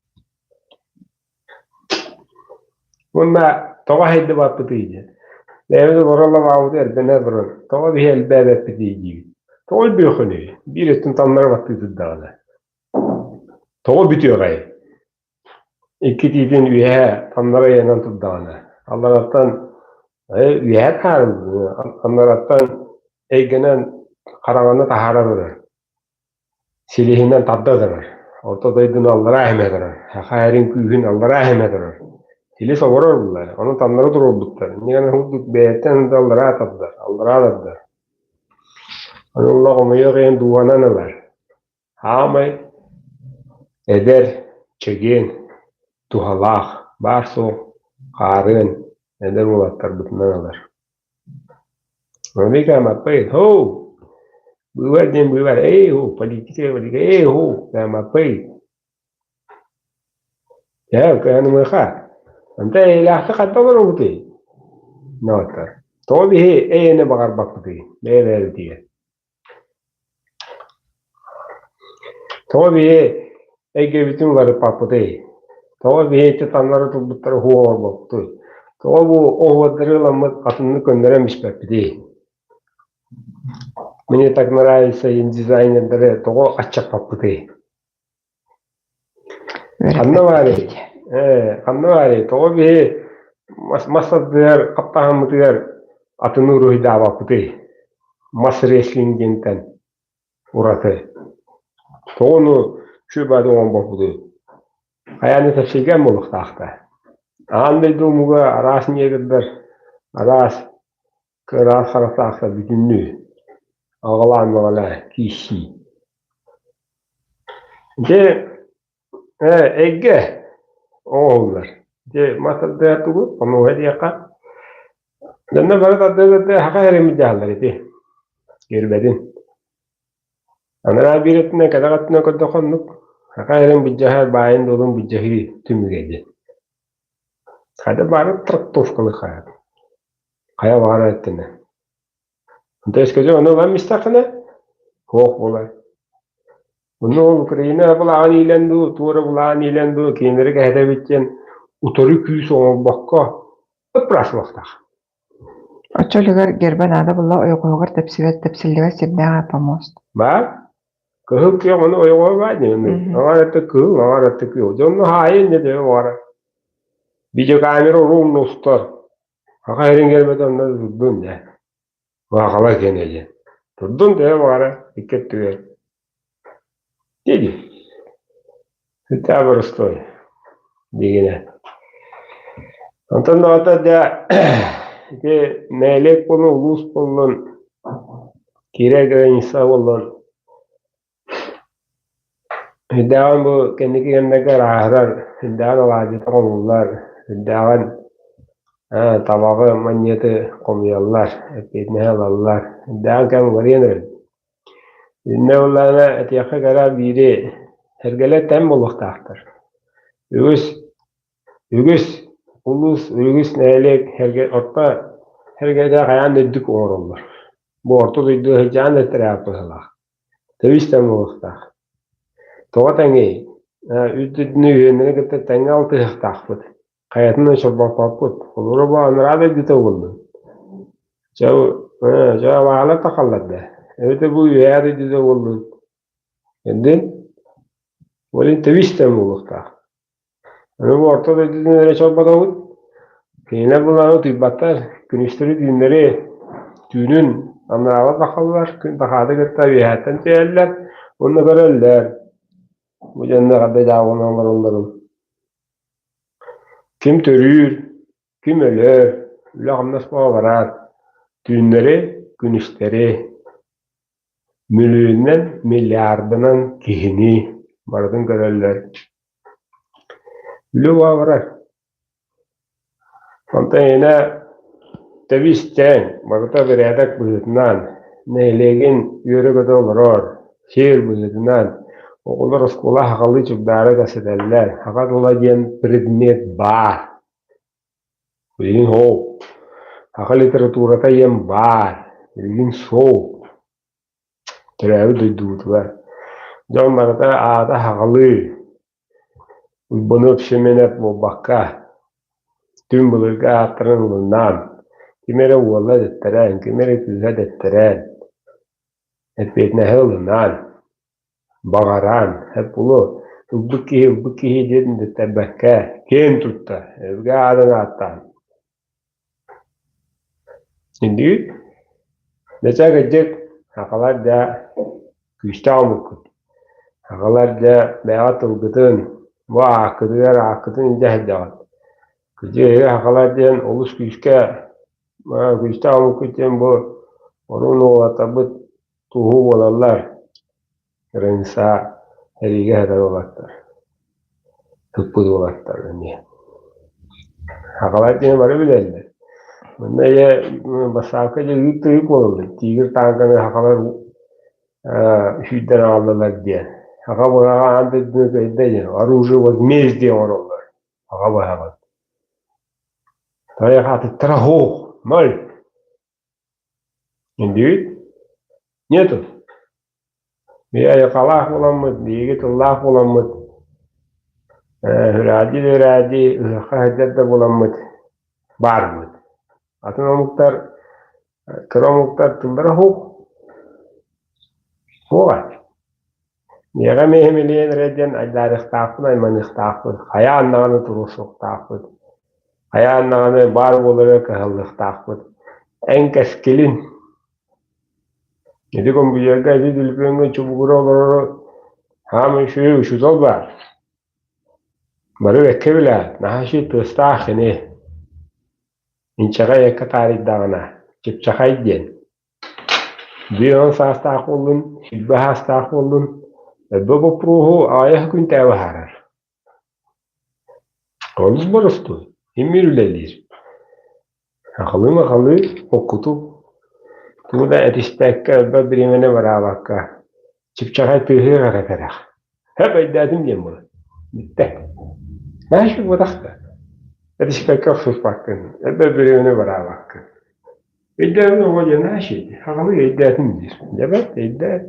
Уонна тоҕо хайдыбаппытый диэн. Бэйэбит олорон лабаабыты эрдэнэ туран, тоҕо биһи элбээбэппитий диибит. Тоҕо элбиэххиний? Биир өттүн таҥнары баттыы турдаҕына. Тоҕо бүтүөҕэй? Икки тиитин үөһэ таҥнары ыйанан турдаҕына, аллараттан Үөһэ таһааран анараттан эйгэнэн хараҥаны таһаара турар, силиһинэн тарда турар, орто дойдуну аллараа иһимэ турар, саха эрин күүһүн аллараа иһимэ турар. Силис олорор буллар, ону таннары туруорбуттар. Инньэ гынан курдук бэйэттэн да аллараа тардар, аллараа тардар. Аны олох хомойуох иһин дууһанан ылар. Хаамай эдэр, чэгиэн, туһалаах, баар-суох хаарыан эдэр уолаттарбытынан ылар. Вика Маппый, һоу! Быыбар диэн быыбар, эй һуу, политика, политика, эй һуу, Маппый. Дьэ, кыһанымыаха. Онто эйэлээхтик хайдах олоробутуй? Ноотор. Тоҕо биһи эйэни баҕарбаппытый, бэйэ-бэйэбитигэр? Тоҕо биһи эйгэбитин уларыппаппытый? Тоҕо биһи ити таҥнары турбуттары уһуох оҥорбоппутуй? Тоҕо бу оһуордары ыламмыт атыннык көннөрөн испэппитий? Мне так нравится дизайнердары тоҕо аччаппаппытый? Ханна баарый? Ээ, ханна баарый? Тоҕо биһи мас мас ардыгар хаптаһыммытыгар атыны уруһуйдаабаппытый? Мас рестлинг диэнтэн ураты. Тоҕо ону үчүгэй баҕайытык оҥорбоппутуй? Хайаан да тэпсилгэн буолуохтаах да. Аан дойду омуга араас негрдар, араас кыраас харахтаахтар бүтүннүү аҕалаан баҕалаа киирсии. Дьэ, эйгэ оҥоһуллар. Дьэ, мас ардыгар тугу хомуһа диэххэ. Дьонно бары тардыаларда саха эримит дьаһаллар ити. Киирбэтин. Анараа биир өттүнэн кэтэх өттүнэн көрдөххө оннук. Саха эрин былдьаһар баайын-дуолун былдьаһыы түмүгэ диэн. Хайда баары трактовкалыы хаһыат. Хайа баҕарар өттүнэн. То есть скажи, ону ылан истэххинэ, суох буолар. Онно ол Украина былааҕын иилэн дуу, туора былааҕын иилэн дуу, кинилэри кэһэтэбит диэн утары күүс оҥорбокко ыппырасылахтаах. Оччо үлүгэр гербэ наада буолла ойоҕоһугар тэпсибэт, тэпсиллибэт сирдээх помост. Баар. Кыһыл күөх ону ойоҕоһо баар дии. Аҥаар өттө кыһыл, аҥаар өттө күөх. Дьэ онно хаайын дьэ төһө баҕарар. Видеокамера уруумна устар. Аха эрин кэлбэтэ онно турдун дьэ. Баахала киэнэ диэн. Турдун төһө баҕарар икки өттүгэр. Дии Сүрдээх боростуой диигинэ. Онтон даҕата дьэ ити нэһилиэк буоллун, улуус буоллун, киирэр граница буоллун Сүрдээҕин бу кэнники кэмнэргэ ырааһырар, сүрдээҕин алаадьыта хомуллар, сүрдээҕин табаҕы, манньыаты хомуйаллар, эппиэтинэһи ылаллар. Сүрдээҕин кэм уларыйан эрэр. Иннэ буоллаҕына этиэххэ кэрэ биири сэргэлэр тэҥ буолуохтаахтар. Үгүс үгүс улуус, үгүс нэһилиэк сэргэ орто сэргэлээх хайаан да үрдүк оҥороллор. Бу орто дойду сыдьаан да тирээҕэ быһыылаах. Тэбис-тэҥ буолуохтаах. Тоҕо тэҥий? Үрдүнү үһүөннэри кытта тэҥҥэ алтыһыахтаахпыт. Хайатын да чорбоппоппут. Холобура бу анараа дойдута буоллун. Дьэ, дьэ абааһылар тахаллар да. Эбэтэр бу үөһээ дойдута буоллун. Эрдин ол иһин тэбис-тэҥ буолуохтаах. Аны бу орто дойдутун эрэ чорботобут. Кинилэр булааны утуйбаттар, күнүстэри-түүннэри түүнүн анараалар тахаллар, күн тахааты кытта үөһээттэн түһэллэр уонна көрөллөр. Бу дьонно эҕэрдэ дьаабылана олороллорун. Ким төрүүр, ким өлөр, үлэ-хамнас буола барар. Түүннэри, күнүстэри мөлүйүөнүнэн, миллиардынан киһини барытын көрөллөр. Үлэ буола барар. Онтон ийэнэ тэбис-тэҥ, барыта бэрээдэк быһыытынан, нэһилиэгин үөрэ-көтө олорор, сиэр быһыытынан оҕолор оскуола сахалыы чугдаара кэпсэтэллэр, саха тыла диэн предмет баар. Билигин суох. Саха литературата диэн баар, билигин суох. Төрөөбүт дойдубутугар. Дьон барыта аата сахалыы, Уйбаныап Сэмэнэп буолбакка, түҥ былыргы ааттарын ылынаан, ким эрэ уола дэттэрэн, ким эрэ кыыһа дэттэрэн, эппиэтинэһи ылынаан, баҕаран, эп булу ылбыт киһи ылбыт киһи диэн дэттэрбэккэ, киэн тутта, өбүгэ аатын ааттаан. Иннигит Бэчээ кырдьык, сахалар дьэ күүстээх омуккут. Сахалар дьэ бэйэҕит тылгытын, бу ааккытыгар ааккытын илдьэ сылдьаҕыт. Кырдьык эһиги сахалар диэн олус күүскэ, күүстээх омуккут диэн бу орун уолаттарбыт туоһу буолаллар. Ренса сэриигэ сытар уолаттар, туппут уолаттар эмиэ. Сахалар диэн бары билэллэр. Манна ийэ бассаапка дьэ ыып-тыып буолаллар. Тигр тааҥканы сахалар сүүрдэн аҕаллылар диэн. Саха быһаҕа аан дойдуну кыайда диэн. Оружие возмездие оҥороллор. Саха быһаҕын. Тайах атыттара суох. Ноль. Индивид? Нету. Биһи айылҕалаах буоламмыт, биһиги тыллаах буоламмыт, үрээтии-үрээтии ыһыахха сылдьар да буоламмыт баарбыт. Атын омуктар, кыра омуктар тыллара суох. Суоҕа. Миэхэ эмиэ иһимилийэн эрэ диэн айдаарыахтаахпын, айманыахтаахпыт, хайаан даҕаны туруорсуохтаахпыт, хайаан даҕаны баар буоларга кыһаллыахтаахпыт. Эн кэскилин Ити компьютерга ити түлүпүөҥҥэ чубугура олорору хаамай үчүгэй учуутал баар. Бары бэккэ билээт, наһаа үчүгэй тыастаах кини. Инчэҕэй эккэ таарыйдаҕына, чыпчахай диэн. 50 саастаах буоллун, 20 саастаах буоллун, элбэх боппуруоһу аҕыйах күнтээҕи быһаарар. Олус боростуой, имир үлэлиир. Сахалыы-махалыы холкутук, тугу да этиспэккэ, элбэх бириэмэни бараабакка, чыпчахай тыаһыах эрэ кэрэх. Сөп өйдөөтүм диэн буолар. Бүттэ. Знаешь, буотах да. Этиспэккэ охсуспаккын, элбэх бириэмэни бараабаккын. Өйдөөбүт оҕо диэн знаешь, сахалыы өйдөөтүм диир. Дьэ бэрт, өйдөөт.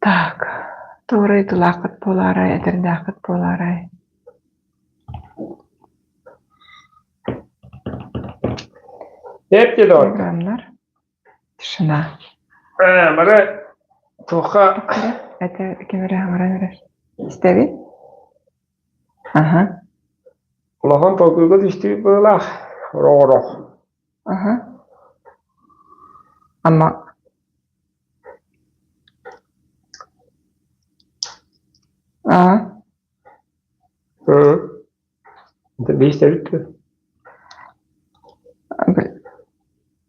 Так, туора ыйытыылааххыт буолаарай, этэрдээххит буолаарай? Эпти доҕор. Телеграмнар. Тишина. Бары туохха Это ким эрэ хаҥаран эрэр. Истэбин? Аха. Улахан толкуйга түстүбүт быһыылаах. Ороҕорох. Аха. Ама Аа. Биистэбит дуо?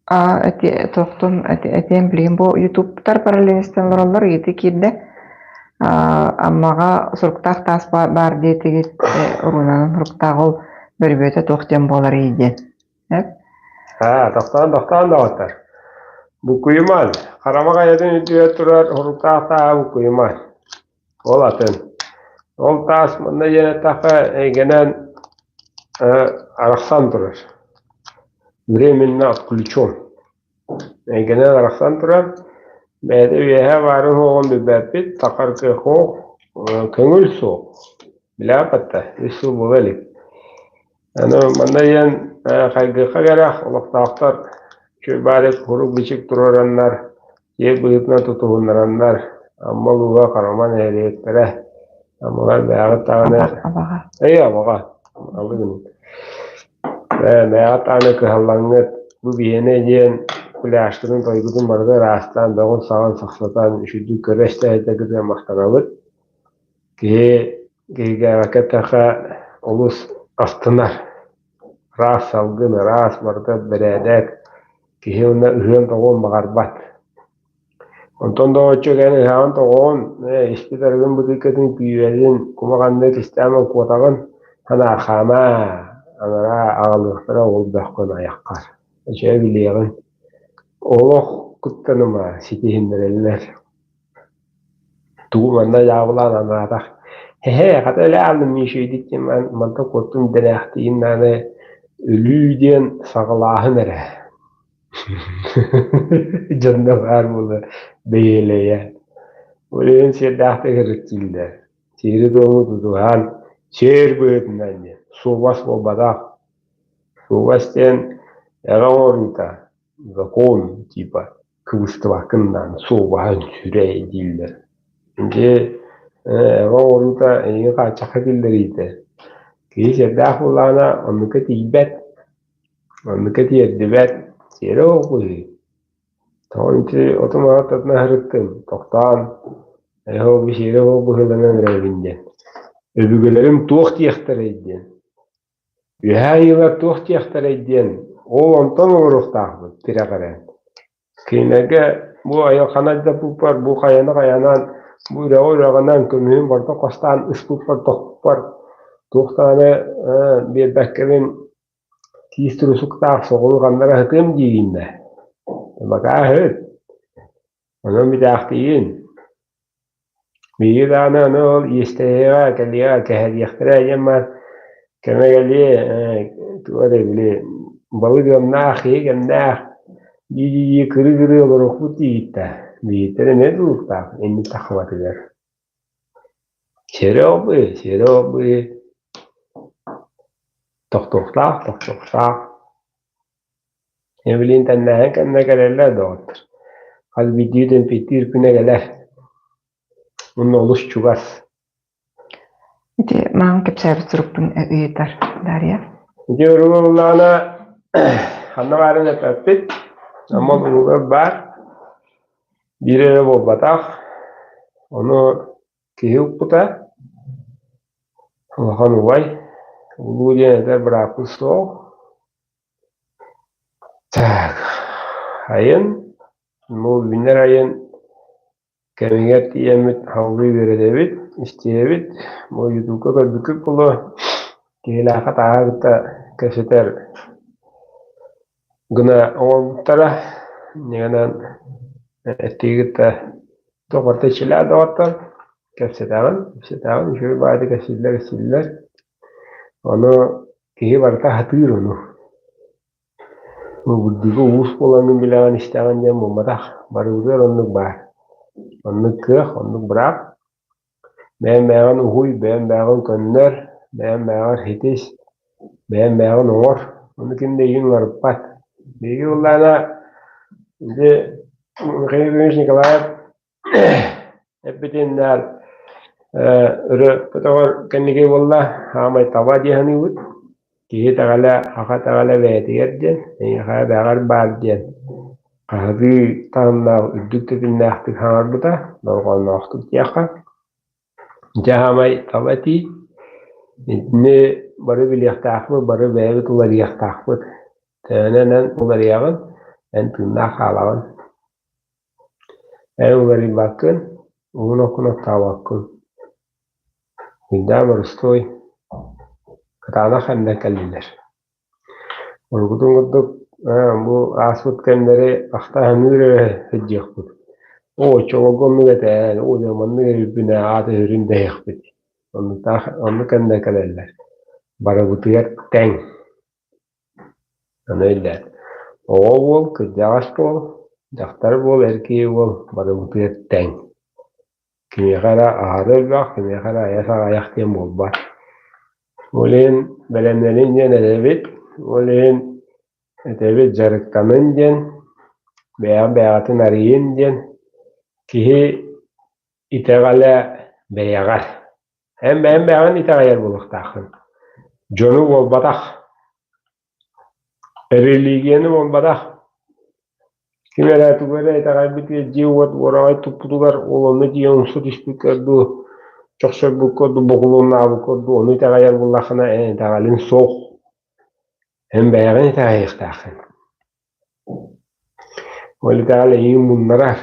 Аа, эти туохтун этиэм билигин бу ютубтар параллельно олороллор ыйытыы киирдэ. Аа, Аммаҕа суруктаах таас баар диэтигит уруунанан суруктаах ол бөрүбүөтэ туох диэн буоларый диэн. Эп? Аа, тохтоон тохтоон доҕоттор. Буккуйуман, хараҥа хайатын үрдүгэр турар суруктаах тааһы буккуйуман. Ол атын. Ол таас манна диэн эттэххэ эйгэнэн арахсан турар. Временно отключен. Эйгэнэн арахсан турар. Бэйэтэ үөһэ баарын суоҕун билбэппит, такар кыах суох, көҥүл суох. Билээппэттэ, үс сыл буола илик. Аны манна диэн хайгыахха кэрэх олохтоохтор үчүгэй баары сурук-бичик туруораннар, сиэр быһыытынан тутуһуннараннар Амма улууһа Хараман нэһилиэктэрэ Аммалар бэйэҕит даҕаны Абаҕа. Эй, абаҕа. Алыгын. Бэйэҕит даҕаны кыһаллаҥҥыт бу биһиэнэ диэн пляжкытын тойгутун барыта ыраастаан, бөҕүн-саҕын сахсатан үчүгдүк көрө-истэ сылдьаргытыгар махтанабыт. Киһи киһигээбэккэ эттэххэ олус астынар. Ыраас салгын, ыраас барыта бэрээдэк. Киһи уонна ыһыан-тоҕуон баҕарбат. Онтон доҕоччук эн ыһаҕын-тоҕоҕун, испит арыгын бытыыккатын күүрэрин, кумаҕаннык кистээн куотаҕын, санаархаама, анараа аҕалыахтара ол бөххүн айаххар. Эчээ билиэҕин, олох куттаныма, ситиһиннэрэллэр. Тугу манна дьаабылаан анаатах «Эһээ, хата өлө ааллым үчүгэйдик» диэн мантан куоттум дэнээхтиин даҕаны өлүү диэн саҕалааһын эрэ Дьонно баар буола бэйэлэйэ. Ол иһин сиэрдээхтик ырыттыыллар. Сиэри-туому тутуһан, сиэр быһыытынан диэн, суобас буолбатах. Суобас диэн эҕэ оҥоруута, закон типа кыбыстыбаккын даҕаны суобаһын сүрэй дииллэр. Ити эҕэ оҥоруута эйигин хааччахха киллэриитэ. Киһи сиэрдээх буоллаҕына оннукка тиийбэт, оннукка тиэрдибэт. Сиэрэ суох быһыы. Тоҕо ити оту-маһы татына сырыттым, тохтоон, эһэ ол сиэрэ суох быһыыланан эрэбин диэн. Өбүгэлэрим туох диэхтэрэй диэн. Үөһээ айыылар туох диэхтэрэй диэн, ол онтон олоруохтаахпыт тирэҕирэн. Кинилэргэ бу айылҕаны алдьаппыппар, бу хайаны хайанан, бу үрэҕи үрэҕинэн көмүһүн барыта хостаан ыспыппар, тохпуппар туох даҕаны биэрбэккэбин киис турусуктаах соҕуруу ханна эрэ сытыам диигин да. Бакааһыт, онон бүтээхтиигин. Биһиги даҕаны аны ол иэстэһиэҕэ, кэлиэҕэ, кэһэриэхтэрэ диэн баар кэмэ кэлиэ, туга эрэ били балык ыамнаах, киһи кэмнээх дии-дии кырыы-кырыы олоруохпут диигит да, биһиттэн эмиэ тулуктаах инник тахсыбатыгар. Сиэрэ быһыы, сиэрэ быһыы, тохтуохтаах, тохтуохтаах. Эбилиин тэннээһин кэннэ кэлэллэр доҕоттор. Хас биирдии түмпүттүүр күнэ кэлэр. Уонна олус чугас. Ити маҥан кэпсээбит сурукпун ыйытар Дарья. Ити урууллаана ханна баарын эппэппит. Амма улуугар баар. Биир эрэ буолбатах. Ону киһи укпута. Улахан убай. Улуу диэн этэр бырааппыт суох. Так, айан, бу үүнэр айан кэмигэр тиийэммит салгыы үөрэтэбит, истиэбит. Бу ютубка көрбүккүт буолуо, киһилээххэ тааһы кытта кэпсэтэр гына оҥорбуттара. Инньэ гынан эттиги кытта туох барыта иччилээх доҕоттор кэпсэтэҕин, кэпсэтэҕин, үчүгэй баҕайытык кэпсииллэр-кэпсииллэр. Ону киһи барыта сатыыр ону. Бурдугу уус буолаҥҥын билэҕин истэҕин диэн буолбатах, барыбытыгар оннук баар. Оннук кыах, оннук быраап. Бэйэм бэйэҕин уһуй, бэйэм бэйэҕин көннөр, бэйэм бэйэҕэр ситис, бэйэм бэйэҕин оҥор. Ону ким да эйигин уларыппат. Биһиги буоллаҕына ити Михаил Ефимович Николаев Эппитиннээр өрө көтөҕөр кэнники буолла, саамай таба дии саныыбыт. Киһи итэҕэлэ, саха итэҕэлэ бэйэтигэр диэн, эйиэхэ эбээҕэр баар диэн хаһытыы таһымнаах үрдүк тэтимнээхтик саҥарбыта, дорҕоонноохтук диэххэ. Дьэ саамай таба этии. Итини бары билиэхтээхпит, бары бэйэбит уларыйыахтаахпыт. Төһөнөн эн уларыйаҕын, эн тыыннаах хаалаҕын. Эн уларыйбаккын, уһун оккун оттообоккун. Сүрдээх боростуой, кытаанах кэмнэр кэллилэр. Уруккутун курдук бу ааспыт кэмнэри ахта саныыр эрэ сылдьыахпыт. Оо, оччолорго оннук этэ ээ, оо дьэ маннык эбиппин ээ, аата сүрүн дэһиэхпит. Оннуктаах оннук кэмнэр кэлэллэр. Барыбытыгар тэҥ. Ону өйдөөн, оҕо буол, кырдьаҕас буол, дьахтар буол, эр киһи буол барыбытыгар тэҥ. Кимиэхэ эрэ аһары элбэх, кимиэхэ эрэ айа саҕайах диэн буолбат. Ол иһин бэлэмнэнин диэн этэбит, ол иһин этэбит дьарыктанын диэн, бэйэҕэ бэйэҕитин арыйын диэн киһи итэҕэлэ бэйэҕэр. Эн бэйэҥ бэйэҕин итэҕэйэр буолуохтааххын. Дьону буолбатах, религияны буолбатах. Ким эрэ тугу эрэ итэҕэйбитигэр дьиэ-уот уораҕай туппутугар ол онно тиийэн умса түспүккэр дуу, чохсойбуккар дуу, бокулуоннаабыккар дуу ону итэҕэйэр буоллаххына эн итэҕэлиҥ суох. Эн бэйэҕин итэҕэйиэхтээххин. Ол итэҕэл эйигин муннарар.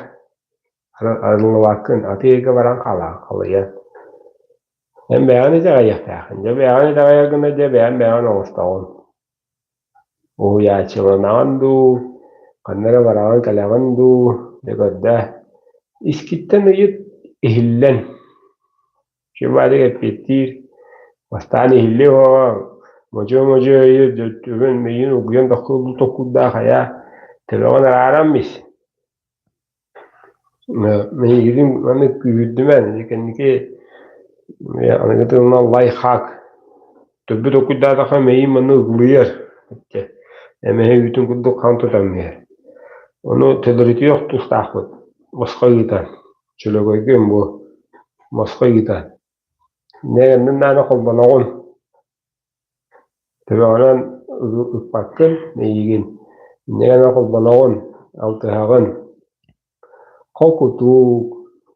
Арыллыбаккын, атыыга баран хаалаҕын, халыйан. Эн бэйэҕин итэҕэйиэхтээххин. Дьэ бэйэҕин итэҕэйэр гына дьэ бэйэҥ бэйэҕин оҥостоҕун. Уһуйааччыланаҕын дуу, ханна эрэ бараҕын кэлэҕин дуу, дьэ көрдөө. Искиттэн ыйыт, иһиллэн. Чубаадык эппиэттиир, бастаан иһиллиэ уоҕа, модьу-модьу өйү төбөн миигин угуйан токкурдаах хайа, төбөҕүн арааран мис. Миигин маннык күүһүрдүмэн, кэнники аныгы тылынан лайфхак Төрдү толкуйдаатахха мэйиим манна ыгылыйар эмэһэ үүтүн курдук хам тутан иһэр. Ону төлөрүтүөх тустаахпыт босхо ыытан, чөлөгөйгүн бу босхо ыытан. Нэ наана холбоноҕун Төбөҕүнэн ыкпаккын, эйигин. Инньэ гынан холбоноҕун, алтыһаҕын. Холкутук,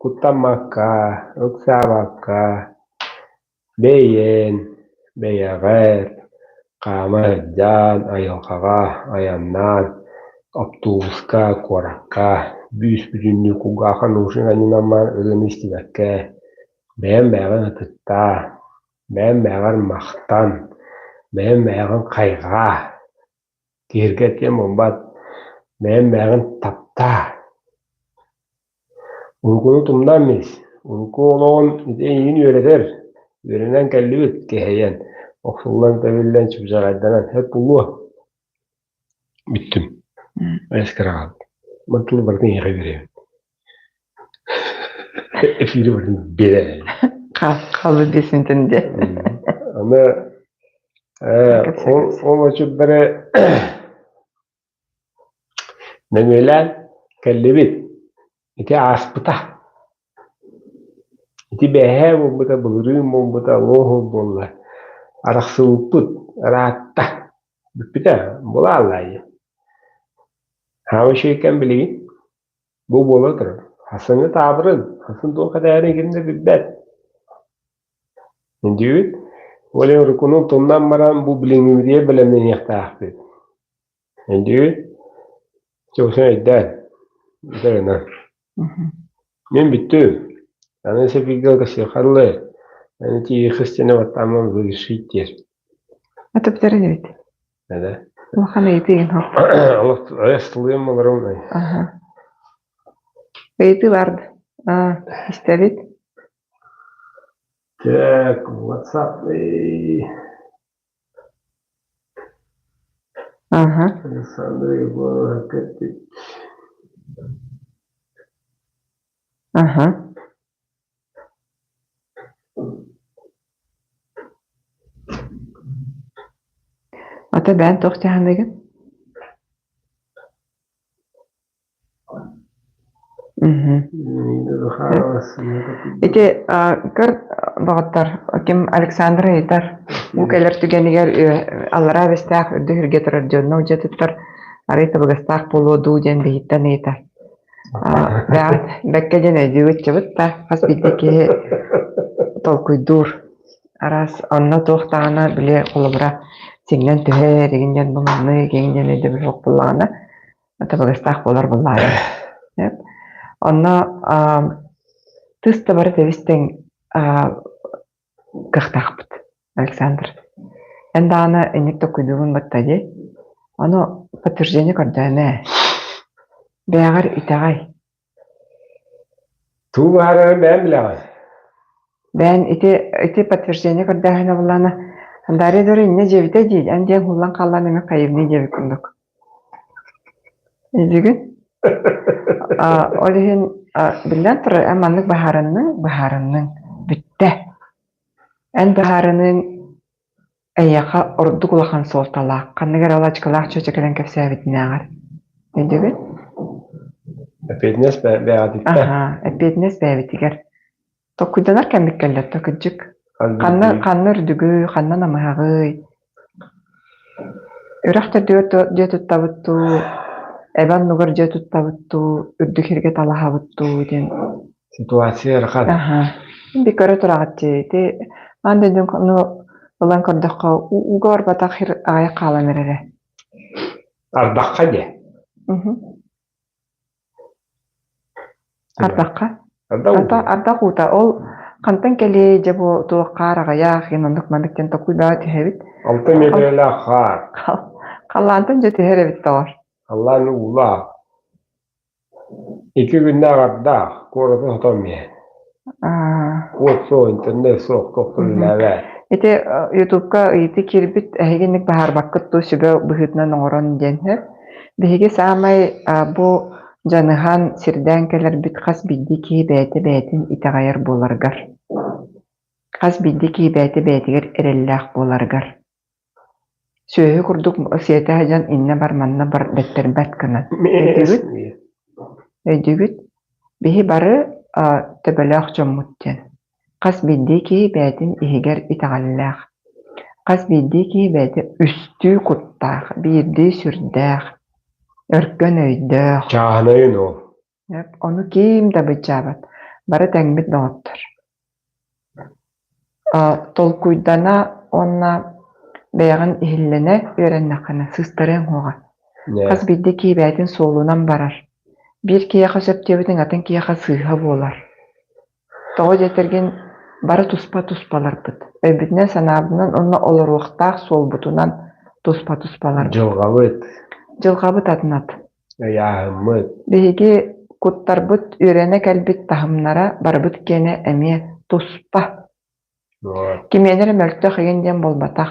куттаммакка, ыксаабакка, бэйэн, бэйэҕэр хаама сылдьан, айылҕаҕа айаннаан, оптуобуска, куоракка бүүс-бүтүннүү кулгаахха наушник анньынан баран ырыаны истибэккэ, бэйэм бэйэҕин ытыктаа, бэйэм бэйэҕэр махтан, бэйэм бэйэҕин хайҕаа, киһиргэтиэм буолбат, бэйэм бэйэҕин таптаа. Уруккуну тумнан мис, урукку олоҕун ити эйигин үөрэтэр, үөрэнэн кэллибит кэһэйэн, охсуллан-тэбиллэн, чыпчаҕайданан сөп буолуо. Бүттүм. Эс кыраҕаат. Мантылы барытын эйиэхэ биэрэбин. Эфири барытын биэрэ. Хаалбыт биэсминтэн диэ. Аны ол ол очурдары нөҥүөлээн кэллибит. Ити ааспыта. Ити бэһээ буолбута, былырыын буолбута, луоһу буолла. Арахсыбыппыт ыраатта. Бүппүтэ, булааллаайы. Хаама үчүгэй кэм билигин. Бу буола турар. Хасыҥы таабырын, хасын туох этээри ким да билбэт. Диибит. Ол иһин уруккуну тумнан баран бу билиҥҥибитигэр бэлэмнэниэхтээхпит. Өйдүүгүт? Чугусын өйдөөн. Бүтэринэн. Мин бүттүм. Аны сэбигэ косехаллы. Аны тиийэ баттааммын вырешить диэр. Аты бүтэрин эбит. Да. Улахан ыйытыы иһин Олох астылыым олорум. Аха. Ыйытыы барды. Аа, истэбит. Так, WhatsApp. Аха. Александр Егорова кэппит. Аха. Ата бэйэн туох дьаһаныгын? Ити көр доҕоттор, ким Александр ыйытар, уу кэлэр түгэнигэр аллараа бэстээх үрдүк сиргэ турар дьонно удьатыттар арый табыгастаах буолуо дуу диэн биһиттэн ыйытар. Бэҕэт бэккэ диэн өйдүүбүт чабыт да хас биирдии киһи толкуйдуур. Араас онно туох даҕаны били холобура сиҥнэн түһэр игин диэн бу маннык игин диэн өйдөбүл суох буоллаҕына табыгастаах буолар буоллаҕа. Онно тыс да бары тэбис-тэҥ кыахтаахпыт, Александр. Эн даҕаны инник толкуйдуубун батта дии. Ону подтверждение көрдөөн ээ. Бэйэҕэр итэҕэй. Туу баһаарарын бэйэм билэҕин. Бэйэн ити ити подтверждение көрдөөһүнэ буллаана Дарья Дора инньэ дьиэбитэ дии, эн диэн һуллан хааллаан эмэ хайыбный диэбит курдук. Өйдүүгүн? Ол иһин биллэн турар, эн маннык быһаарынныҥ, быһаарынныҥ, бүттэ. Эн быһаарыныыҥ эйиэхэ ордук улахан суолталаах, ханнык эрэ алаачыкалаах чүөчэ кэлэн кэпсээбитинээҕэр. Өйдүүгүн? Эппиэтинэс бэйэҕититтэн. Аһаа, эппиэтинэс бэйэбитигэр. Толкуйданар кэммит кэллэ да кырдьык. Ханна ханна үрдүгүй, ханна намыһаҕый? Үрэх төрдүгэр дьиэ туттабыт дуу, эбэ оннугар дьиэ туттабыт дуу, үрдүк сиргэ талаһабыт дуу диэн. Ситуация ыарахан. Аһа. Би көрө тураҕыт дии. Ити аан дойдуну ылан көрдөххө, ууга барбатах сир аҕыйах хаалан эрэрэ. Ардахха диэ. Ардахха. Ардах ардах уута. Ол хантан кэлиэй, дьэ бу туох хаар аҕыйах, иһин оннук-маннык диэн толкуйдаҕа түһэбит. Алта миэтэрэлээх хаар. Халлаантан дьэ түһэр эбит доҕор. Халлаан уулаах. Икки күннээх ардаах, куораты сотон иһэн. Уот суох, интернет суох, туох да үлэлээбэт. Ити Ютубка ыйытыы киирбит, эһиги инник быһаарбаккыт дуу сүбэ быһыытынан оҥорон диэн сөп. Биһиги саамай бу дьаныһан, сирдээн кэлэрбит хас биирдии киһи бэйэтэ бэйэтин итэҕэйэр буоларыгар. Хас биирдии киһи бэйэтэ бэйэтигэр эрэллээх буоларыгар. Сүөһү курдук сиэтэ сылдьан иннэ бар, манна бар дэттэрбэт гына. Өйдүүгүт? Өйдүүгүт? Биһи бары төбөлөөх дьоммут диэн. Хас биирдии киһи бэйэтин иһигэр итэҕэллээх. Хас биирдии киһи бэйэтэ үстүү куттаах, биирдии сүрдээх. Өркөн өйдөөх. Чааһынайын ол. Ону ким да быдьаабат. Бары тэҥмит доҕоттор. Толкуйдана уонна бэйэҕин иһиллэнэ үөрэннэххинэ сыыстарыаҥ суоҕа. Хас биирдии киһи бэйэтин суолунан барар. Биир киһиэхэ сөп диэбитиҥ атын киһиэхэ сыыһа буолар. Тоҕо диэтэргин бары туспа-туспаларбыт. Өйбүтүнэн-санаабытынан уонна олоруохтаах суолбутунан туспа-туспаларбыт. Дьылҕабыт. Дьылҕабыт атын ат. Ыйааһыммыт. Биһиги куттарбыт үөрэнэ кэлбит таһымнара барыбыт киэнэ эмиэ туспа. Кимиэнэ эрэ мөлтөх игин диэн буолбатах.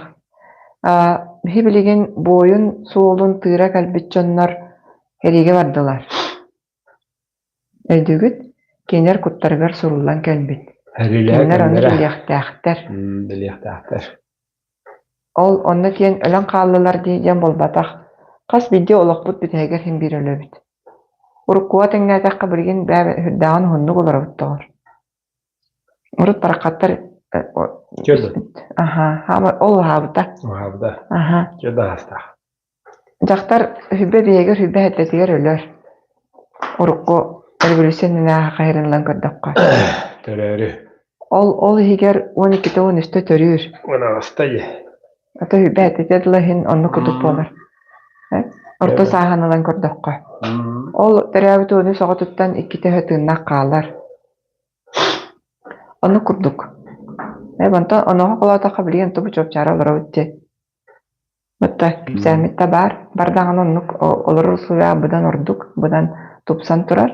Биһи билигин буойун суолун тыыра кэлбит дьоннор сэриигэ бардылар. Өйдүүгүт? Кинилэр куттарыгар суруллан кэлбит. Кинилэр ону билиэхтээхтэр. Билиэхтээхтэр. Ол онно тиийэн өлөн хааллылар дии диэн буолбатах. Хас биирдии олохпут бүтэһигэр син биир өлөбүт. Уруккуга тэҥнээтэххэ билигин бээ сүрдээҕин уһуннук олоробут доҕор. Урут бараххаттар аха ол уһаабыта. Уһаабыта. Аха. Чөдө аастаах. Дьахтар сүбэ биһигэр сүбэ эрдэтигэр өлөр. Урукку революция иннинээҕи хаһыырын ылан көрдөххө. Төрөөрү. Ол ол иһигэр 12 13 төрүүр. Унаҕаста дии. Ата сүбэ эрдэтэ дылы иһин оннук курдук буолар. Орто сааһын ылан көрдөххө. Ол төрөөбүт уону соҕотуттан иккитэ өһө тыыннаах хаалар. Оннук курдук. Э, онтон онуоха холоотоххо билигин тубу чуопчаара олоробут дии. Батта кэпсээммит да баар, бар даҕаны оннук олорор условия быдан ордук, быдан тупсан турар.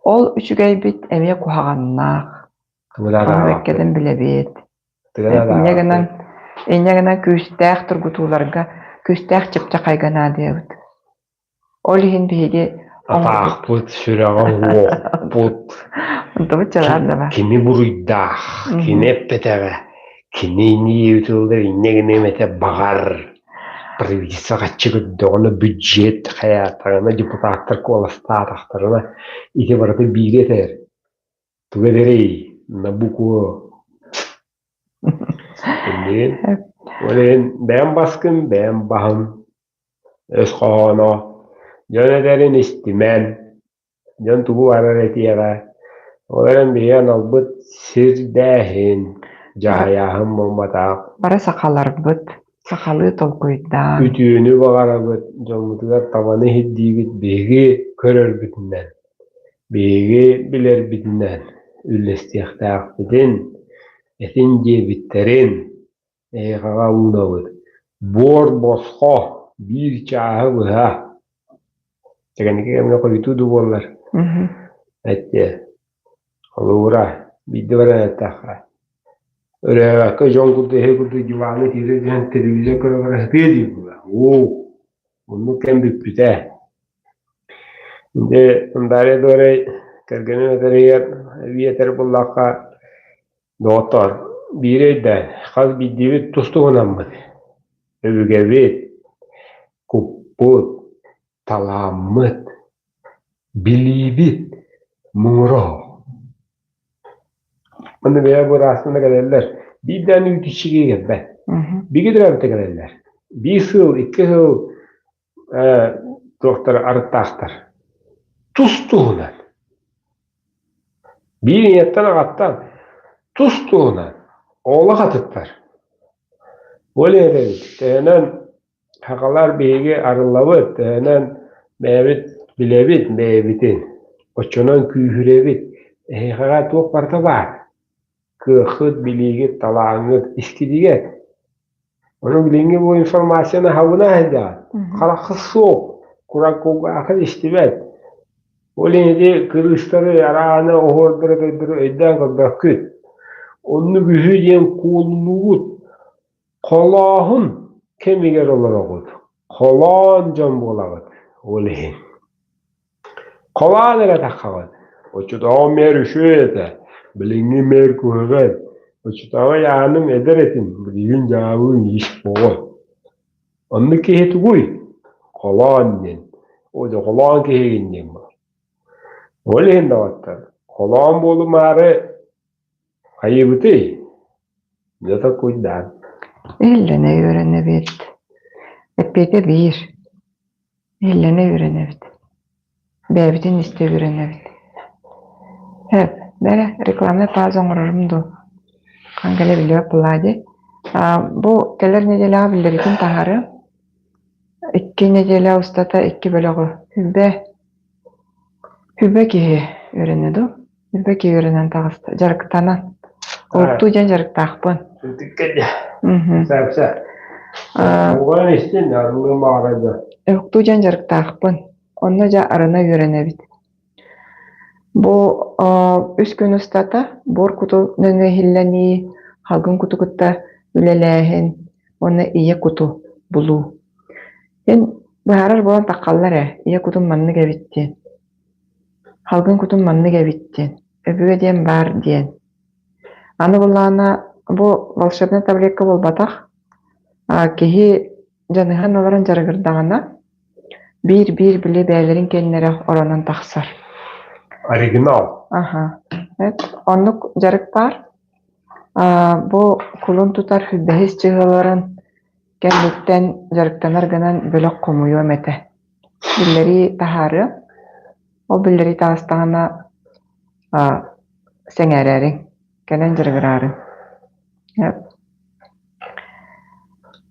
Ол үчүгэйбит эмиэ куһаҕаннаах. Ону бэккэтин билэбит. Инньэ гынан, инньэ гынан күүстээх тургутууларга, күүстээх чыпчахайга наадыйабыт. Ол иһин биһиги Атаахпыт, сүрэҕэ уохпут. Онтубут чалаар да баар. Кини буруйдаах, кини эппэтэҕэ, кини иннии ыытыллар инньэ гыныам этэ баҕар. Правительство хаччы көрдөҕүнэ, бюджет хайаатаҕына, депутаттар куоластаатахтарына ити барыта биири этэр. Тугу этэрий, на букву Иннигин, ол иһин бэйэм баскын, бэйэм баһым Өс хоһооно дьон этэрин истимэн, дьон тугу барар этиэҕэ, ол эрэн биһиги аналбыт сирдээһин, дьаһайааһын буолбатах. Бары сахаларбыт, сахалыы толкуйдаан. Үтүөнү баҕарабыт, дьоммутугар табаны иһирдиибит биһиги көрөрбүтүнэн, биһиги билэрбитинэн үллэстиэхтээхпитин, этин диэбиттэрин Эйиэхэҕэ уунабыт, буор босхо, биир чааһы быһа Кэнники кэмҥэ хойутуу да буоллар эттиэ холобура биирдэ баран эттэххэ өрөөбөккө дьон курдук эһи курдук диваҥҥа киирэ түһэн телевизор көрө көрө сытыа диир буолар уу оннук кэм бүппүтэ Дьэ Дарья Дорей кэргэнин этэригэр эбии этэр буоллахха Доҕоттоор, биири өйдөөн, хас биирдиибит тус-туһунаммыт, өбүгэбит, куппут, талааммыт, билиибит муҥура оһох. Манна бэйэ быраастана кэлэллэр. Биирдээн үүтүччүгэ кэлбэт. Биги төрөөбүттэ кэлэллэр. Биир сыл, икки сыл туохтар арыттаахтар. Тус-туһунан. Биир ийэттэн-аҕаттан тус-туһунан олох атыттар. Ол эрэбит, төһөнөн сахалар биһиги арыллабыт, төһөнөн бэйэбит билэбит бэйэбитин, оччонон күүһүрэбит. Эһиэхэҕэ туох барыта баар. Кыаххыт, билиигит, талааҥҥыт искитигэр. Ону билиҥҥи бу информацияны аһабына сылдьаҕын. Харахха суох, кураккулгаахын истибэт. Ол иһин ити кырыыстары, арааны, оһуордары дойдуру өйдөөн көрбөккүт. Оннук үһү диэн куолулуугут. Холооһун кэмигэр олороҕут. Холоон дьон буолаҕыт. Ол иһин. Холоон эрэ таххаҕыт. Оччотооҕу мээр үчүгэй этэ, билиҥҥи мээр куһаҕан. Оччотооҕу дьааным эдэр этим, билигин дьаабым иис оҕо. Оннук киһи тугуй? Холоон диэн. Оо дьэ холоон киһигин диэн буолар. Ол иһин доҕоттор, холоон буолумаары хайыыбытый? Дьэ толкуйдаан. Иһиллэнэ үөрэнэбит. Эппиэтэ биир. Иһиллэнэ үөрэнэбит. Бэйэбитин истэ үөрэнэбит. Эп, бэрэ, рекламнай пауза оҥорорум дуу? Хаһан кэлэ биллибэт буоллаҕа дии. Бу кэлэр нэдиэлэҕэ биллэритин таһаарыам. Икки нэдиэлэ устата икки бөлөҕү Хүбэ Хүбэ киһи үөрэнэ дуу? Хүбэ киһи үөрэнэн таҕыста. Дьарыктанан. Уһуктуу диэн дьарыктаахпын. Уһуктуу диэн дьарыктаахпын. Онно дьэ арына үөрэнэбит. Бу үс күн устата буор куту нөҥүө иһиллэнии, халгын куту кытта үлэлээһин уонна ийэ куту булуу. Эн быһаарар буолан таххаллар ээ, ийэ кутум маннык эбит диэн. Халгын кутум маннык эбит диэн, өбүгэ диэн баар диэн. Аны былаана бу волшебнай таблетка буолбатах, киһи дьаныһан олорон дьарыгырдаҕына, биир-биир били бэйэлэрин кэннэрэ оронон тахсар. Оригинал. Аха. Оннук дьарык баар. Бу кулун тутар бэһис чыһыыларын кэнниттэн дьарыктанар гынан бөлөх хомуйуом этэ. Биллэрии таһаарыам. Ол биллэрии таҕыстаҕына сэҥээрээриҥ, кэлэн дьарыгыраарыҥ.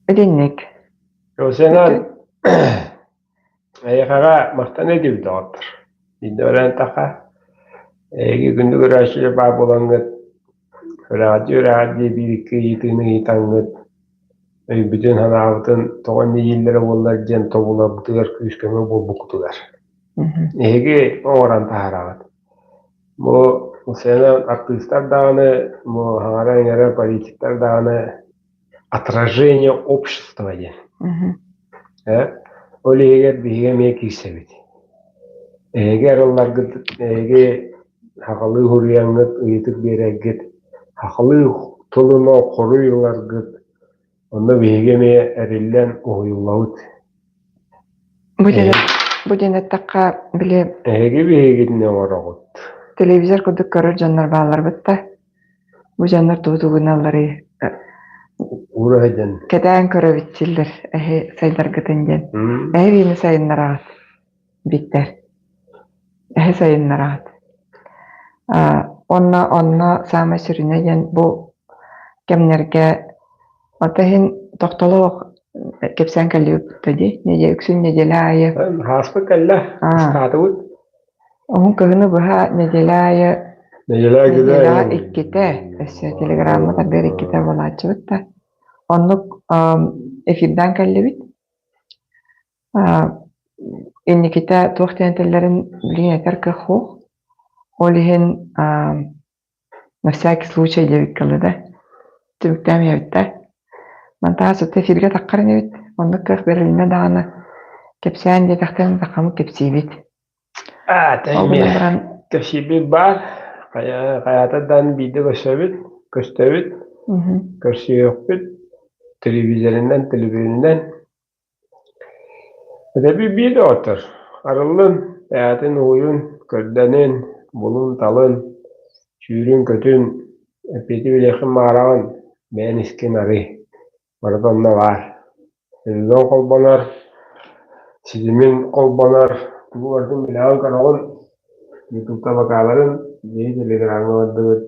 Итинник. Сенан эйиэхэҕэ махтана диэбит доҕоттор. Биирдэ баран таха эһиги күндү көрөөччүлэр баар буолаҥҥыт үрэҕирдии-үрэҕирдии биир-икки ыйытыыны ыйытаҥҥыт өйбүтүн-санаабытын тоҕо инньэ дииллэрэ буоллар диэн тобуларбытыгар күүс-көмө буолбуккутугар. Эһиги оҥорон таһаараҕыт. Бу сцена артыыстар даҕаны, бу хаҥара-иҥэрэ политиктар даҕаны отражение общества диэн. Э, ол иһигэр биһиги эмиэ киирсэбит. Эһиги арылларгыт, эһиги сахалыы суруйаҥҥыт, ыйытык биэрэргит, сахалыы тылынан хоруй ыларгыт, онно биһиги эмиэ эриллэн уһуйуллабыт. Бу диэн, бу диэн эттэххэ, били Эһиги биһигитини оҥороҕут. Телевизор курдук көрөр дьоннор баалларбыт да, Бу дьоннор тугу тугуналларый Уура сылдьан кэтээн көрөбүт дииллэр эһи сайдаргытын диэн. Эһи биини сайыннараҕыт биттэр. Эһи сайыннараҕыт. Уонна онно саамай сүрүнэ диэн бу кэмнэргэ ото иһин тохтолоох кэпсээн кэллибит дии. Нэдиэлэ үксүн нэдиэлэ аайы Ааспыт кэллэ, ыстаатыбыт. Уһун кыһыны быһа нэдиэлэ аайы нэдиэлэҕэ иккитэ, өссө телеграмма тардыар иккитэ буолааччыбыт да. Оннук эфирдаан кэллибит. Инникитэ туох диэн этэллэрин билигин этэр кыах суох. Ол иһин На всякий случай диэбиккэ дылы да, түмүктээн иһэбит да. Мантаа сытта эфиргэ таххар инибит, оннук кыах бэрилиннэ даҕаны, кэпсээн диэтэхтэринэ таххаммыт кэпсиибит. Аа, Ол гынан баран кэпсиирбит баар, хайаата даҕаны биирдэ көрсөбүт, көстөбүт, көрсүһүөхпүт, телевизорынан, телевизорынан Этэби биир доҕоттор, арыллын, эһээтин уһуйун, көрдөнүн, булун-талын, сүүрүн-көтүн, эппиэти билиэххин баҕараҕын, бэйэн искин арый, барыта онно баар. Өбүгэҥ холбонор, ситимин холбонор, тугу барытын билэҕин-көрөҕүн, ютубка бакааларын, биһиги телеграмҥа бардыбыт.